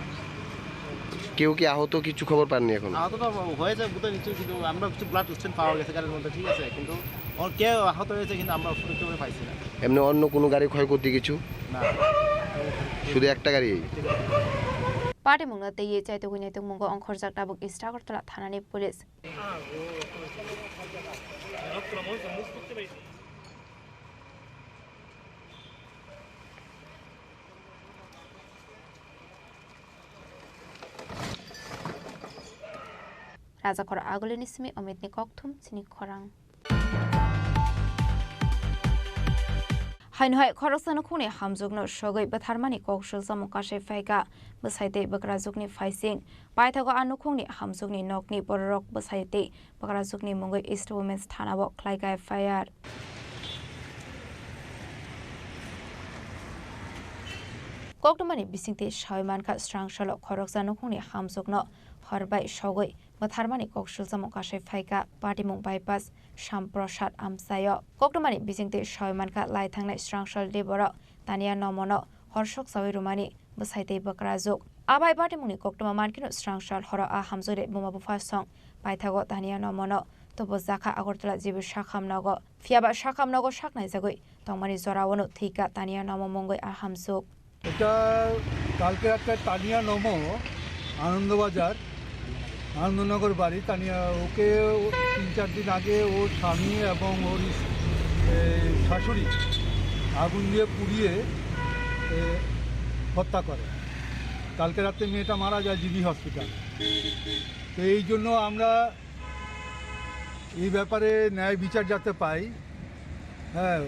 কেউ কি আহত, কিছু খবর পাননি এখন? আহত তো হয়েছে বোধহয় নিশ্চয়ই, কিন্তু আমরা কিছু ব্লাড স্টেন পাওয়া গেছে গাড়ির মধ্যে, ঠিক আছে, কিন্তু ওর কেউ আহত হয়েছে, কিন্তু আমরা ওখানে কেউ পাইছি না। এমনি অন্য কোনো গাড়ি ক্ষয়ক্ষতি কিছু? না। শুধু একটা গাড়ি? Patimungno twiwi chaitugwi naitugmungo ongkhorjak tabuk East Agartala thanani police. Rajakhor Agulini simi Omitni kokthum chini khorang. Haino hai khoroksa nukhungni hamjwkno sogwi bwtharmani kok swijamung kasai phaikha bwsai tei bwkrajwkni phaising. Paithago a nukhungni hamjwkni nokni bororok bwsai tei bwkrajwkni mungwi East Women's Thanao khlaikha F I R. Koktwmani bisingtwi sawi mankha, srangsalo khoroksa nukhungni hamjwkno hor bai sogwi bwtharmani kok swijamung kasai phaikha Patimung bypass Shyam Prasad amchaio. Koktwmani bisingtwi sawi mankha, lai thangnai srangsal deboro Tania Nomono hor soksawi rwmani bwsai tei bwkrajwk. Abai patimungni koktwma mankheno srangsal horo a hamjwkni buma bupha song paithago Tania Nomono tubujakha Agartala G B Sakham nogo. Phiyaba Sakham nogo saknaijagwi tongmani joraono thwikha Tania Nomo mungwi a hamjwk. এটা কালকে রাত্রে তানিয়া নমো আনন্দবাজার, আনন্দনগর বাড়ি। তানিয়া ওকে তিন চার দিন আগে ওর স্বামী এবং ওর ইস-, এই শাশুড়ি আগুন দিয়ে পুড়িয়ে, এ, হত্যা করে। কালকে রাতে মেয়েটা মারা যায় জিবি হসপিটাল। তো এই জন্য আমরা এই ব্যাপারে ন্যায় বিচার যাতে পাই, হ্যাঁ,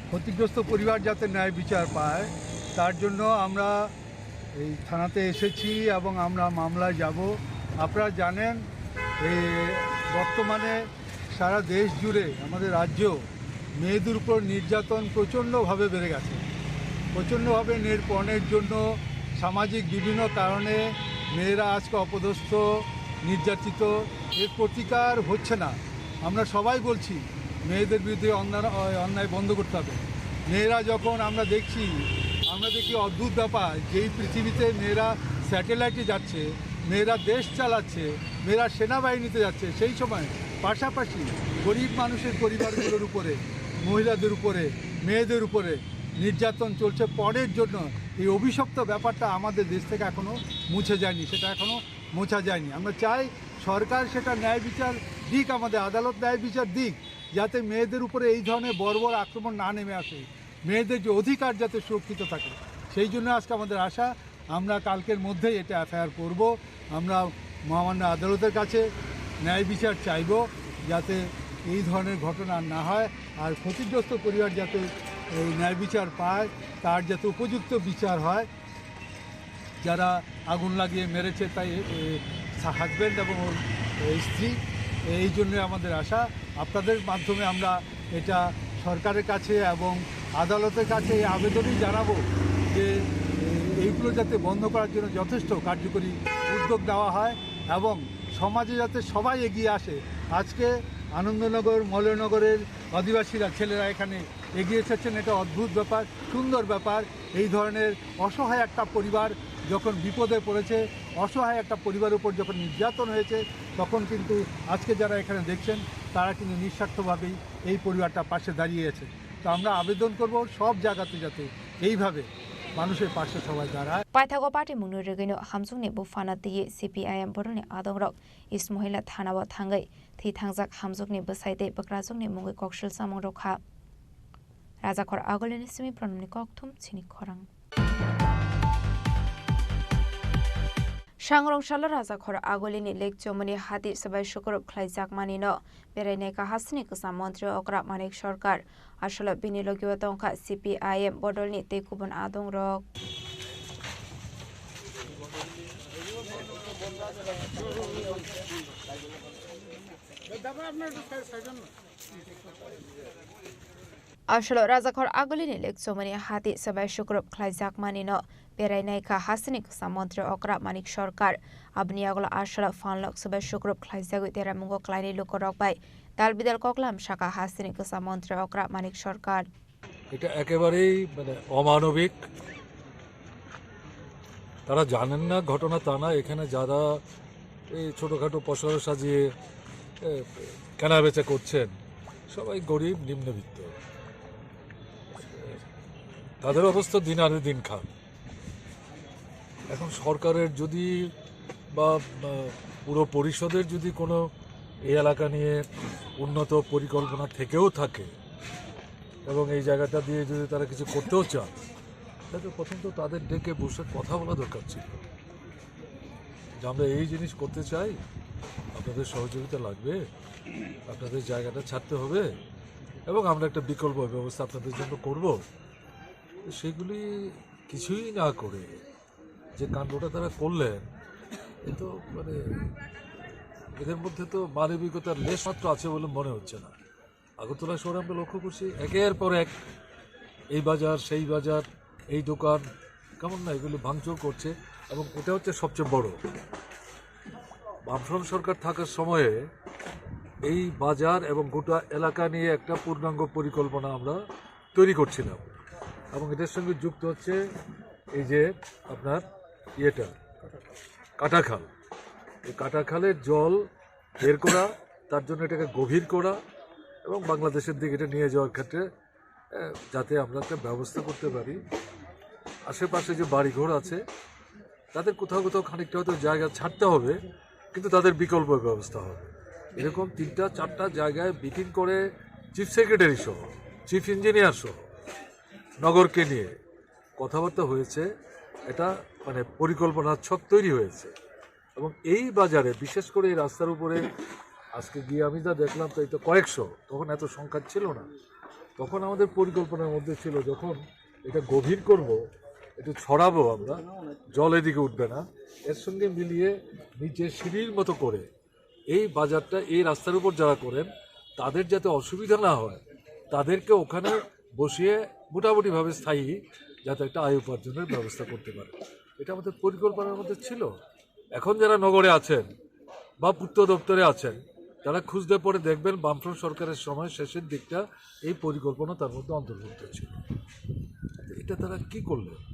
ক্ষতিগ্রস্ত পরিবার যাতে ন্যায় বিচার পায়, তার জন্য আমরা এই থানাতে এসেছি এবং আমরা মামলায় যাব। আপনারা জানেন, এই বর্তমানে সারা দেশ জুড়ে আমাদের রাজ্যেও মেয়েদের উপর নির্যাতন প্রচণ্ডভাবে বেড়ে গেছে। প্রচণ্ডভাবে নির্যাতনের জন্য সামাজিক বিভিন্ন কারণে মেয়েরা আজকে অপদস্থ, নির্যাতিত। এর প্রতিকার হচ্ছে না। আমরা সবাই বলছি মেয়েদের বিরুদ্ধে অন্যায়, অন্যায় বন্ধ করতে হবে। মেয়েরা যখন আমরা দেখছি, আমরা দেখি অদ্ভুত ব্যাপার, যেই পৃথিবীতে মেয়েরা স্যাটেলাইটে যাচ্ছে, মেয়েরা দেশ চালাচ্ছে, মেয়েরা সেনাবাহিনীতে যাচ্ছে, সেই সময় পাশাপাশি গরিব মানুষের পরিবারগুলোর উপরে, মহিলাদের উপরে, মেয়েদের উপরে নির্যাতন চলছে। পরের জন্য এই অভিশপ্ত ব্যাপারটা আমাদের দেশ থেকে এখনও মুছে যায়নি, সেটা এখনও মোছা যায়নি। আমরা চাই সরকার সেটা ন্যায় বিচার দিক, আমাদের আদালত ন্যায় বিচার দিক, যাতে মেয়েদের উপরে এই ধরনের বর্বর আক্রমণ না নেমে আসে, মেয়েদের যে অধিকার যাতে সুরক্ষিত থাকে। সেই জন্য আজকে আমাদের আশা, আমরা কালকের মধ্যেই এটা এফআইআর করব। আমরা মহামান্য আদালতের কাছে ন্যায় বিচার চাইব, যাতে এই ধরনের ঘটনা আর না হয়, আর ক্ষতিগ্রস্ত পরিবার যাতে এই ন্যায় বিচার পায়, তার যাতে উপযুক্ত বিচার হয়। যারা আগুন লাগিয়ে মেরেছে, তাই হাজব্যান্ড এবং ওর, এ, স্ত্রী। এই জন্য আমাদের আশা, আপনাদের মাধ্যমে আমরা এটা সরকারের কাছে এবং আদালতের কাছে এই আবেদনই জানাবো যে, এ, এইগুলো যাতে বন্ধ করার জন্য যথেষ্ট কার্যকরী উদ্যোগ নেওয়া হয় এবং সমাজে যাতে সবাই এগিয়ে আসে। আজকে আনন্দনগর, মলয়নগরের অধিবাসীরা, ছেলেরা এখানে এগিয়ে এসেছেন, এটা অদ্ভুত ব্যাপার, সুন্দর ব্যাপার। এই ধরনের অসহায় একটা পরিবার যখন বিপদে পড়েছে, অসহায় একটা পরিবারের উপর যখন নির্যাতন হয়েছে, তখন কিন্তু আজকে যারা এখানে দেখছেন, তারা কিন্তু নিঃস্বার্থভাবেই এই পরিবারটা পাশে দাঁড়িয়ে আছে। তো আমরা আবেদন করব সব জায়গাতে যাতে এইভাবে মানুষের পাশে সবাই দাঁড়ায়। Paithago party mungni rwgwino hamjwkni buphano twiwi C P I M bodolni adongrok East Mohila thanao thangwi thwi thangjak hamjwkni bwsai tei bwkrajwkni mungwi koksil chamung rwkha. Rajakhor Agulini simi Pranamni kokthum chini khorang. Sangrong salo Rajakhor Agulini lake chomoni hati swbai sukurup khlaijakmanino berai naikha hasini kwcham montri Okra Manik Sarkar. Aswlo bini logio tongkha C P I M bodolni tei kubun adongrok. Aswlo Rajakhor Agulini lake chomoni hati swbai sukurup khlaijakmanino berai naikha hasini kwcham montri Okra Manik Sarkar. Aboni yagulo aswlo phanlok swbai sukurup khlaijagwi deramungo klainai lukurok bai dal bidal koklam sakha hasini kwcham montri Okra Manik Sarkar. এটা একেবারেই মানে অমানবিক। তারা জানেন না ঘটনা তা না, এখানে যারা এই ছোটোখাটো পসরা সাজিয়ে, এ, কেনাবেচা করছেন, সবাই গরিব, নিম্নবিত্ত। তাদের অবস্থা দিন আনে দিন খারাপ। এখন সরকারের যদি বা, বা পুরো পরিষদের যদি কোনো এই এলাকা নিয়ে উন্নত পরিকল্পনা থেকেও থাকে এবং এই জায়গাটা দিয়ে যদি তারা কিছু করতেও চান, তাহলে প্রথম তো তাদের ডেকে বসে কথা বলা দরকার ছিল যে আমরা এই জিনিস করতে চাই, আপনাদের সহযোগিতা লাগবে, আপনাদের জায়গাটা ছাড়তে হবে এবং আমরা একটা বিকল্প ব্যবস্থা আপনাদের জন্য করব। তো সেগুলি কিছুই না করে যে কাণ্ডটা তারা করলেন, এ তো মানে এদের মধ্যে তো মানবিকতার লেশমাত্র আছে বলে মনে হচ্ছে না। আগরতলা শহরে আমরা লক্ষ্য করছি একের পর এক এই বাজার, সেই বাজার, এই দোকান, কেমন না, এগুলি ভাঙচুর করছে এবং এটা হচ্ছে সবচেয়ে বড়। বামফ্রন্ট সরকার থাকার সময়ে এই বাজার এবং গোটা এলাকা নিয়ে একটা পূর্ণাঙ্গ পরিকল্পনা আমরা তৈরি করছিলাম এবং এটার সঙ্গে যুক্ত হচ্ছে এই যে আপনার ইয়েটা, কাটাখাল। এই কাটাখালের জল বের করা, তার জন্য এটাকে গভীর করা এবং বাংলাদেশের দিকে এটা নিয়ে যাওয়ার ক্ষেত্রে, আহ, যাতে আমরা একটা ব্যবস্থা করতে পারি। আশেপাশে যে বাড়িঘর আছে, তাদের কোথাও কোথাও খানিকটা হয়তো জায়গা ছাড়তে হবে, কিন্তু তাদের বিকল্প ব্যবস্থা হবে। এরকম তিনটা চারটা জায়গায় মিটিং করে চিফ সেক্রেটারি সহ, চিফ ইঞ্জিনিয়ার সহ নগরকে নিয়ে কথাবার্তা হয়েছে। এটা মানে পরিকল্পনার ছক তৈরি হয়েছে। এবং এই বাজারে, বিশেষ করে এই রাস্তার উপরে, আজকে গিয়ে আমি যা দেখলাম, তো এটা কয়েকশো, তখন এত সংখ্যা ছিল না। তখন আমাদের পরিকল্পনার মধ্যে ছিল, যখন এটা গভীর করব, একটু ছড়াবো আমরা, জল এদিকে উঠবে না। এর সঙ্গে মিলিয়ে নিচে সিঁড়ির মতো করে এই বাজারটা এই রাস্তার উপর যারা করেন, তাদের যাতে অসুবিধা না হয়, তাদেরকে ওখানে বসিয়ে মোটামুটিভাবে স্থায়ী যাতে একটা আয় উপার্জনের ব্যবস্থা করতে পারে, এটা আমাদের পরিকল্পনার মধ্যে ছিল। এখন যারা নগরে আছেন বা পূর্ত দপ্তরে আছেন, তারা খুঁজতে পরে দেখবেন বামফ্রন্ট সরকারের সময় শেষের দিকটা এই পরিকল্পনা তার মধ্যে অন্তর্ভুক্ত ছিল। এটা তারা কি করলেন?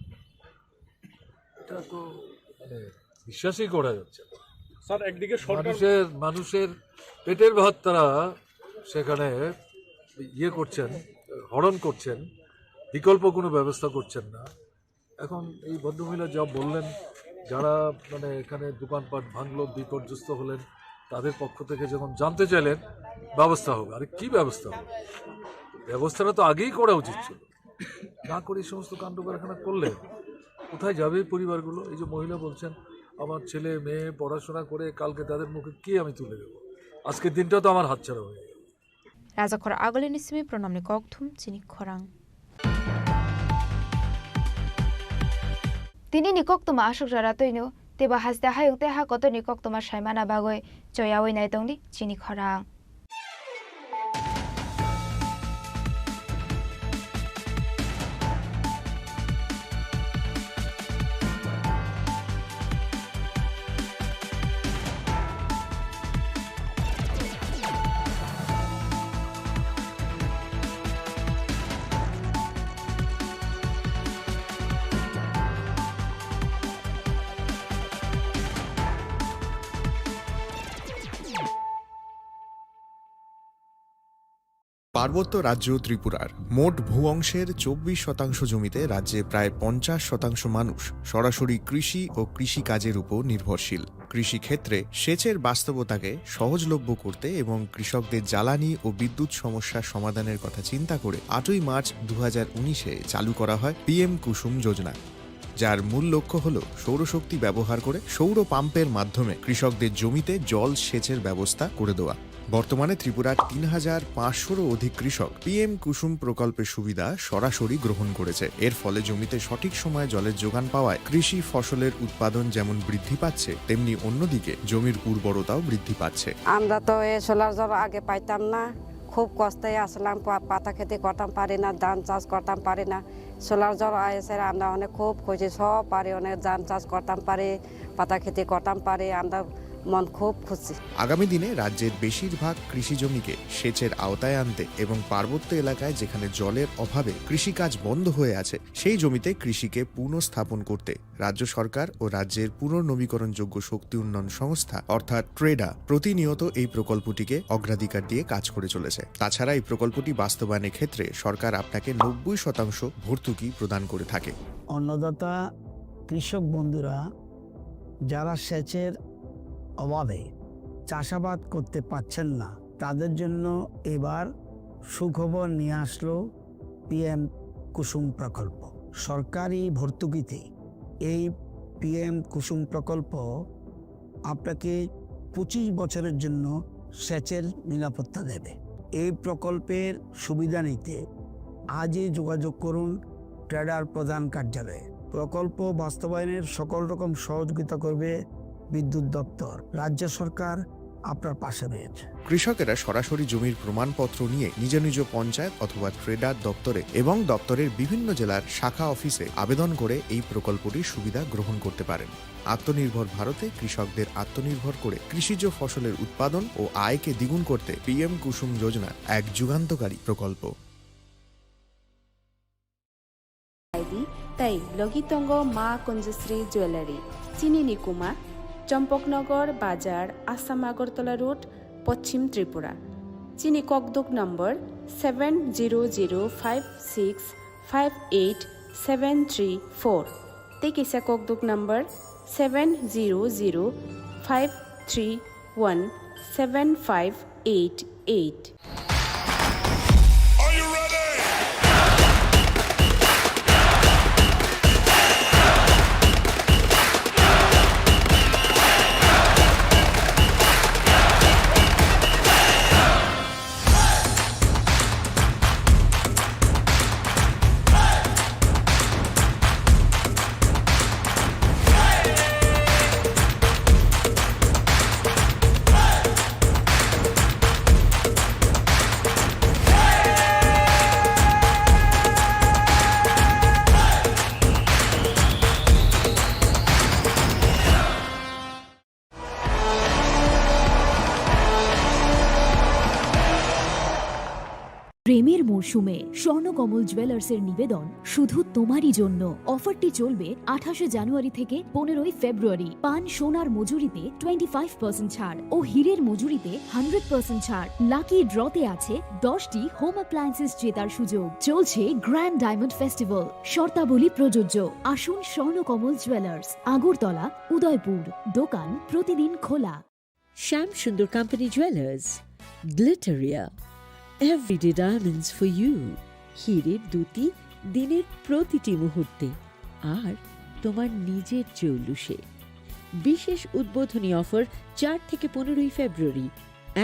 এটা তো মানে বিশ্বাসই করা যাচ্ছে না। স্যার, একদিকে সরকার মানুষের, মানুষের পেটের ভাত তারা সেখানে ইয়ে করছেন, হরণ করছেন, বিকল্প কোনো ব্যবস্থা করছেন না। এখন এই ভদ্রমহিলা যা বললেন, যারা মানে এখানে দোকানপাট ভাঙলো, বিপর্যস্ত হলেন, তাদের পক্ষ থেকে যখন জানতে চাইলেন, ব্যবস্থা হবে। আরে কি ব্যবস্থা হবে? ব্যবস্থাটা তো আগেই করা উচিত ছিল, না করে এই সমস্ত কাণ্ড কারখানা করলে কোথায় যাবে এই পরিবারগুলো? এই যে মহিলা বলছেন, "আমার ছেলে মেয়ে পড়াশোনা করে কালকে তাদের মুখে কি আমি তুলে দেবো? আজকের দিনটা তো আমার হাতছাড়া হয়ে গেল।" Rajakhor agulini simi pronomni kokthum chini khorang. Tini ni koktuma aswk jora twino teibo haste hayung tei ha kotor ni koktuma saimana bagwi choyawi nai tongdi chini khorang. পার্বত্য রাজ্য ত্রিপুরার মোট ভূ অংশের চব্বিশ শতাংশ জমিতে রাজ্যে প্রায় পঞ্চাশ শতাংশ মানুষ সরাসরি কৃষি ও কৃষিকাজের উপর নির্ভরশীল। কৃষিক্ষেত্রে সেচের বাস্তবতাকে সহজলভ্য করতে এবং কৃষকদের জ্বালানি ও বিদ্যুৎ সমস্যা সমাধানের কথা চিন্তা করে আটই মার্চ দু হাজার উনিশে চালু করা হয় পিএম কুসুম যোজনা, যার মূল লক্ষ্য হল সৌরশক্তি ব্যবহার করে সৌর পাম্পের মাধ্যমে কৃষকদের জমিতে জল সেচের ব্যবস্থা করে দেওয়া। বর্তমানে ত্রিপুরার তিন হাজার পাঁচশোরও অধিক কৃষক পিএম কুসুম প্রকল্পের সুবিধা সরাসরি গ্রহণ করেছে। এর ফলে জমিতে সঠিক সময়ে জলের যোগান পাওয়ায় কৃষি ফসলের উৎপাদন যেমন বৃদ্ধি পাচ্ছে, তেমনি অন্যদিকে জমির উর্বরতাও বৃদ্ধি পাচ্ছে। আমরা তো এই সোলার জল আগে পাইতাম না, খুব কষ্টে আসলাম, পা-, পাতা খেতে করতাম পারি না, ধান চাষ করতাম পারি না। সোলার জল আইসে আমরা অনেক খুব খুশি, সব পারি, অনেক ধান চাষ করতাম পারি, পাতা খেতে করতাম পারি, আমরা মন খুব খুশি। আগামী দিনে রাজ্যের বেশিরভাগ কৃষি জমিকে সেচের আওতায় আনতে এবং পার্বত্য এলাকায় যেখানে জলের অভাবে কৃষিকাজ বন্ধ হয়ে আছে, সেই জমিতে কৃষিকে পুনঃস্থাপন করতে রাজ্য সরকার ও রাজ্যের পুনর্নবীকরণযোগ্য শক্তি উন্নয়ন সংস্থা অর্থাৎ ট্রেডা প্রতিনিয়ত এই প্রকল্পটিকে অগ্রাধিকার দিয়ে কাজ করে চলেছে। তাছাড়া এই প্রকল্পটি বাস্তবায়নের ক্ষেত্রে সরকার আপনাকে নব্বই শতাংশ ভর্তুকি প্রদান করে থাকে। অন্নদাতা কৃষক বন্ধুরা যারা সেচের অভাবে চাষাবাদ করতে পারছেন না, তাদের জন্য এবার সুখবর নিয়ে আসলো পিএম কুসুম প্রকল্প। সরকারি ভর্তুকিতে এই পিএম কুসুম প্রকল্প আপনাকে পঁচিশ বছরের জন্য সেচের নিরাপত্তা দেবে। এই প্রকল্পের সুবিধা নিতে আজই যোগাযোগ করুন ট্রেডার প্রধান কার্যালয়ে। প্রকল্প বাস্তবায়নের সকল রকম সহযোগিতা করবে বিদ্যুৎ দপ্তর। রাজ্য সরকার আপনার পাশে রয়েছে। কৃষকেরা সরাসরি জমির প্রমাণপত্র নিয়ে নিজ নিজ পঞ্চায়েত অথবা ট্রেডার দপ্তরে এবং দপ্তরের বিভিন্ন জেলার শাখা অফিসে আবেদন করে এই প্রকল্পটির সুবিধা গ্রহণ করতে পারেন। আত্মনির্ভর ভারতে কৃষকদের আত্মনির্ভর করে কৃষিজ ফসলের উৎপাদন ও আয়কে দ্বিগুণ করতে পিএম কুসুম যোজনা এক যুগান্তকারী প্রকল্প। Aidi tei logi tongo Ma Kunjasri Jewellery. Chini ni kuma Champaknagar Bazar, Assam Agartala Road, Poschim Tripura. Chini kokduk number seven zero zero five six five eight seven three four. Tei kisa kokduk number seven zero zero five three one seven five eight eight. প্রেমের মরশুমে স্বর্ণকমল জুয়েলার্সের নিবেদন শুধু তোমারই জন্য। অফারটি চলবে আঠাশে জানুয়ারি থেকে পনেরোই ফেব্রুয়ারি। পান সোনার মজুরিতে টোয়েন্টি ফাইভ পার্সেন্ট ছাড় ও হীরের মজুরিতে হান্ড্রেড পার্সেন্ট ছাড়। লাকি ড্রতে আছে দশটি হোম অ্যাপ্লায়েন্সেস জেতার সুযোগ। চলছে গ্র্যান্ড ডায়মন্ড ফেস্টিভ্যাল, শর্তাবলী প্রযোজ্য। আসুন স্বর্ণকমল জুয়েলার্স, আগরতলা, উদয়পুর। দোকান প্রতিদিন খোলা। Shyam Sundar company jewellers, Glitteria, everyday diamonds for you. হীরের দ্যুতি দিনের প্রতিটি মুহূর্তে, আর তোমার নিজের জৌলুসে। বিশেষ উদ্বোধনী অফার, চার থেকে পনেরোই ফেব্রুয়ারি।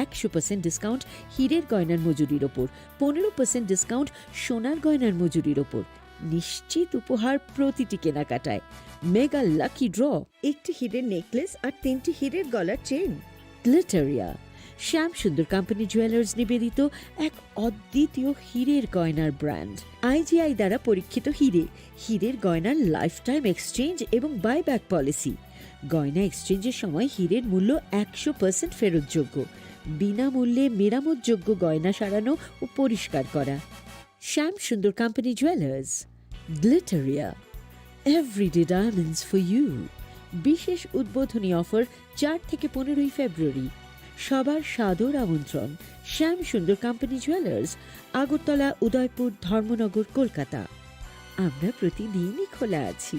একশো পার্সেন্ট ডিসকাউন্ট হীরের গয়নার মজুরির ওপর, পনেরো পার্সেন্ট ডিসকাউন্ট সোনার গয়নার মজুরির ওপর। নিশ্চিত উপহার প্রতিটি কেনাকাটায়। মেগা লাকি ড্র, একটি হীরের নেকলেস আর তিনটি হীরের গলার চেইন। গ্লিটারিয়া, শ্যাম সুন্দর কোম্পানি জুয়েলার্স নিবেদিত এক অদ্বিতীয় হীরের গয়নার ব্র্যান্ড। আইজিআই দ্বারা পরীক্ষিত হীরে, হীরের গয়নার লাইফ টাইম এক্সচেঞ্জ এবং বাইব্যাক পলিসি। গয়না এক্সচেঞ্জের সময় হীরের মূল্য একশো পার্সেন্ট ফেরতযোগ্য। বিনামূল্যে মেরামতযোগ্য গয়না সারানো ও পরিষ্কার করা। Shyam Sundar company jewellers, Glitteria, everyday diamonds for you. বিশেষ উদ্বোধনী অফার, চার থেকে পনেরোই ফেব্রুয়ারি। সবার সাদর আমন্ত্রণ। শ্যাম সুন্দর কোম্পানি জুয়েলার্স, আগরতলা, উদয়পুর, ধর্মনগর, কলকাতা। আমরা প্রতিদিনই খোলা আছি।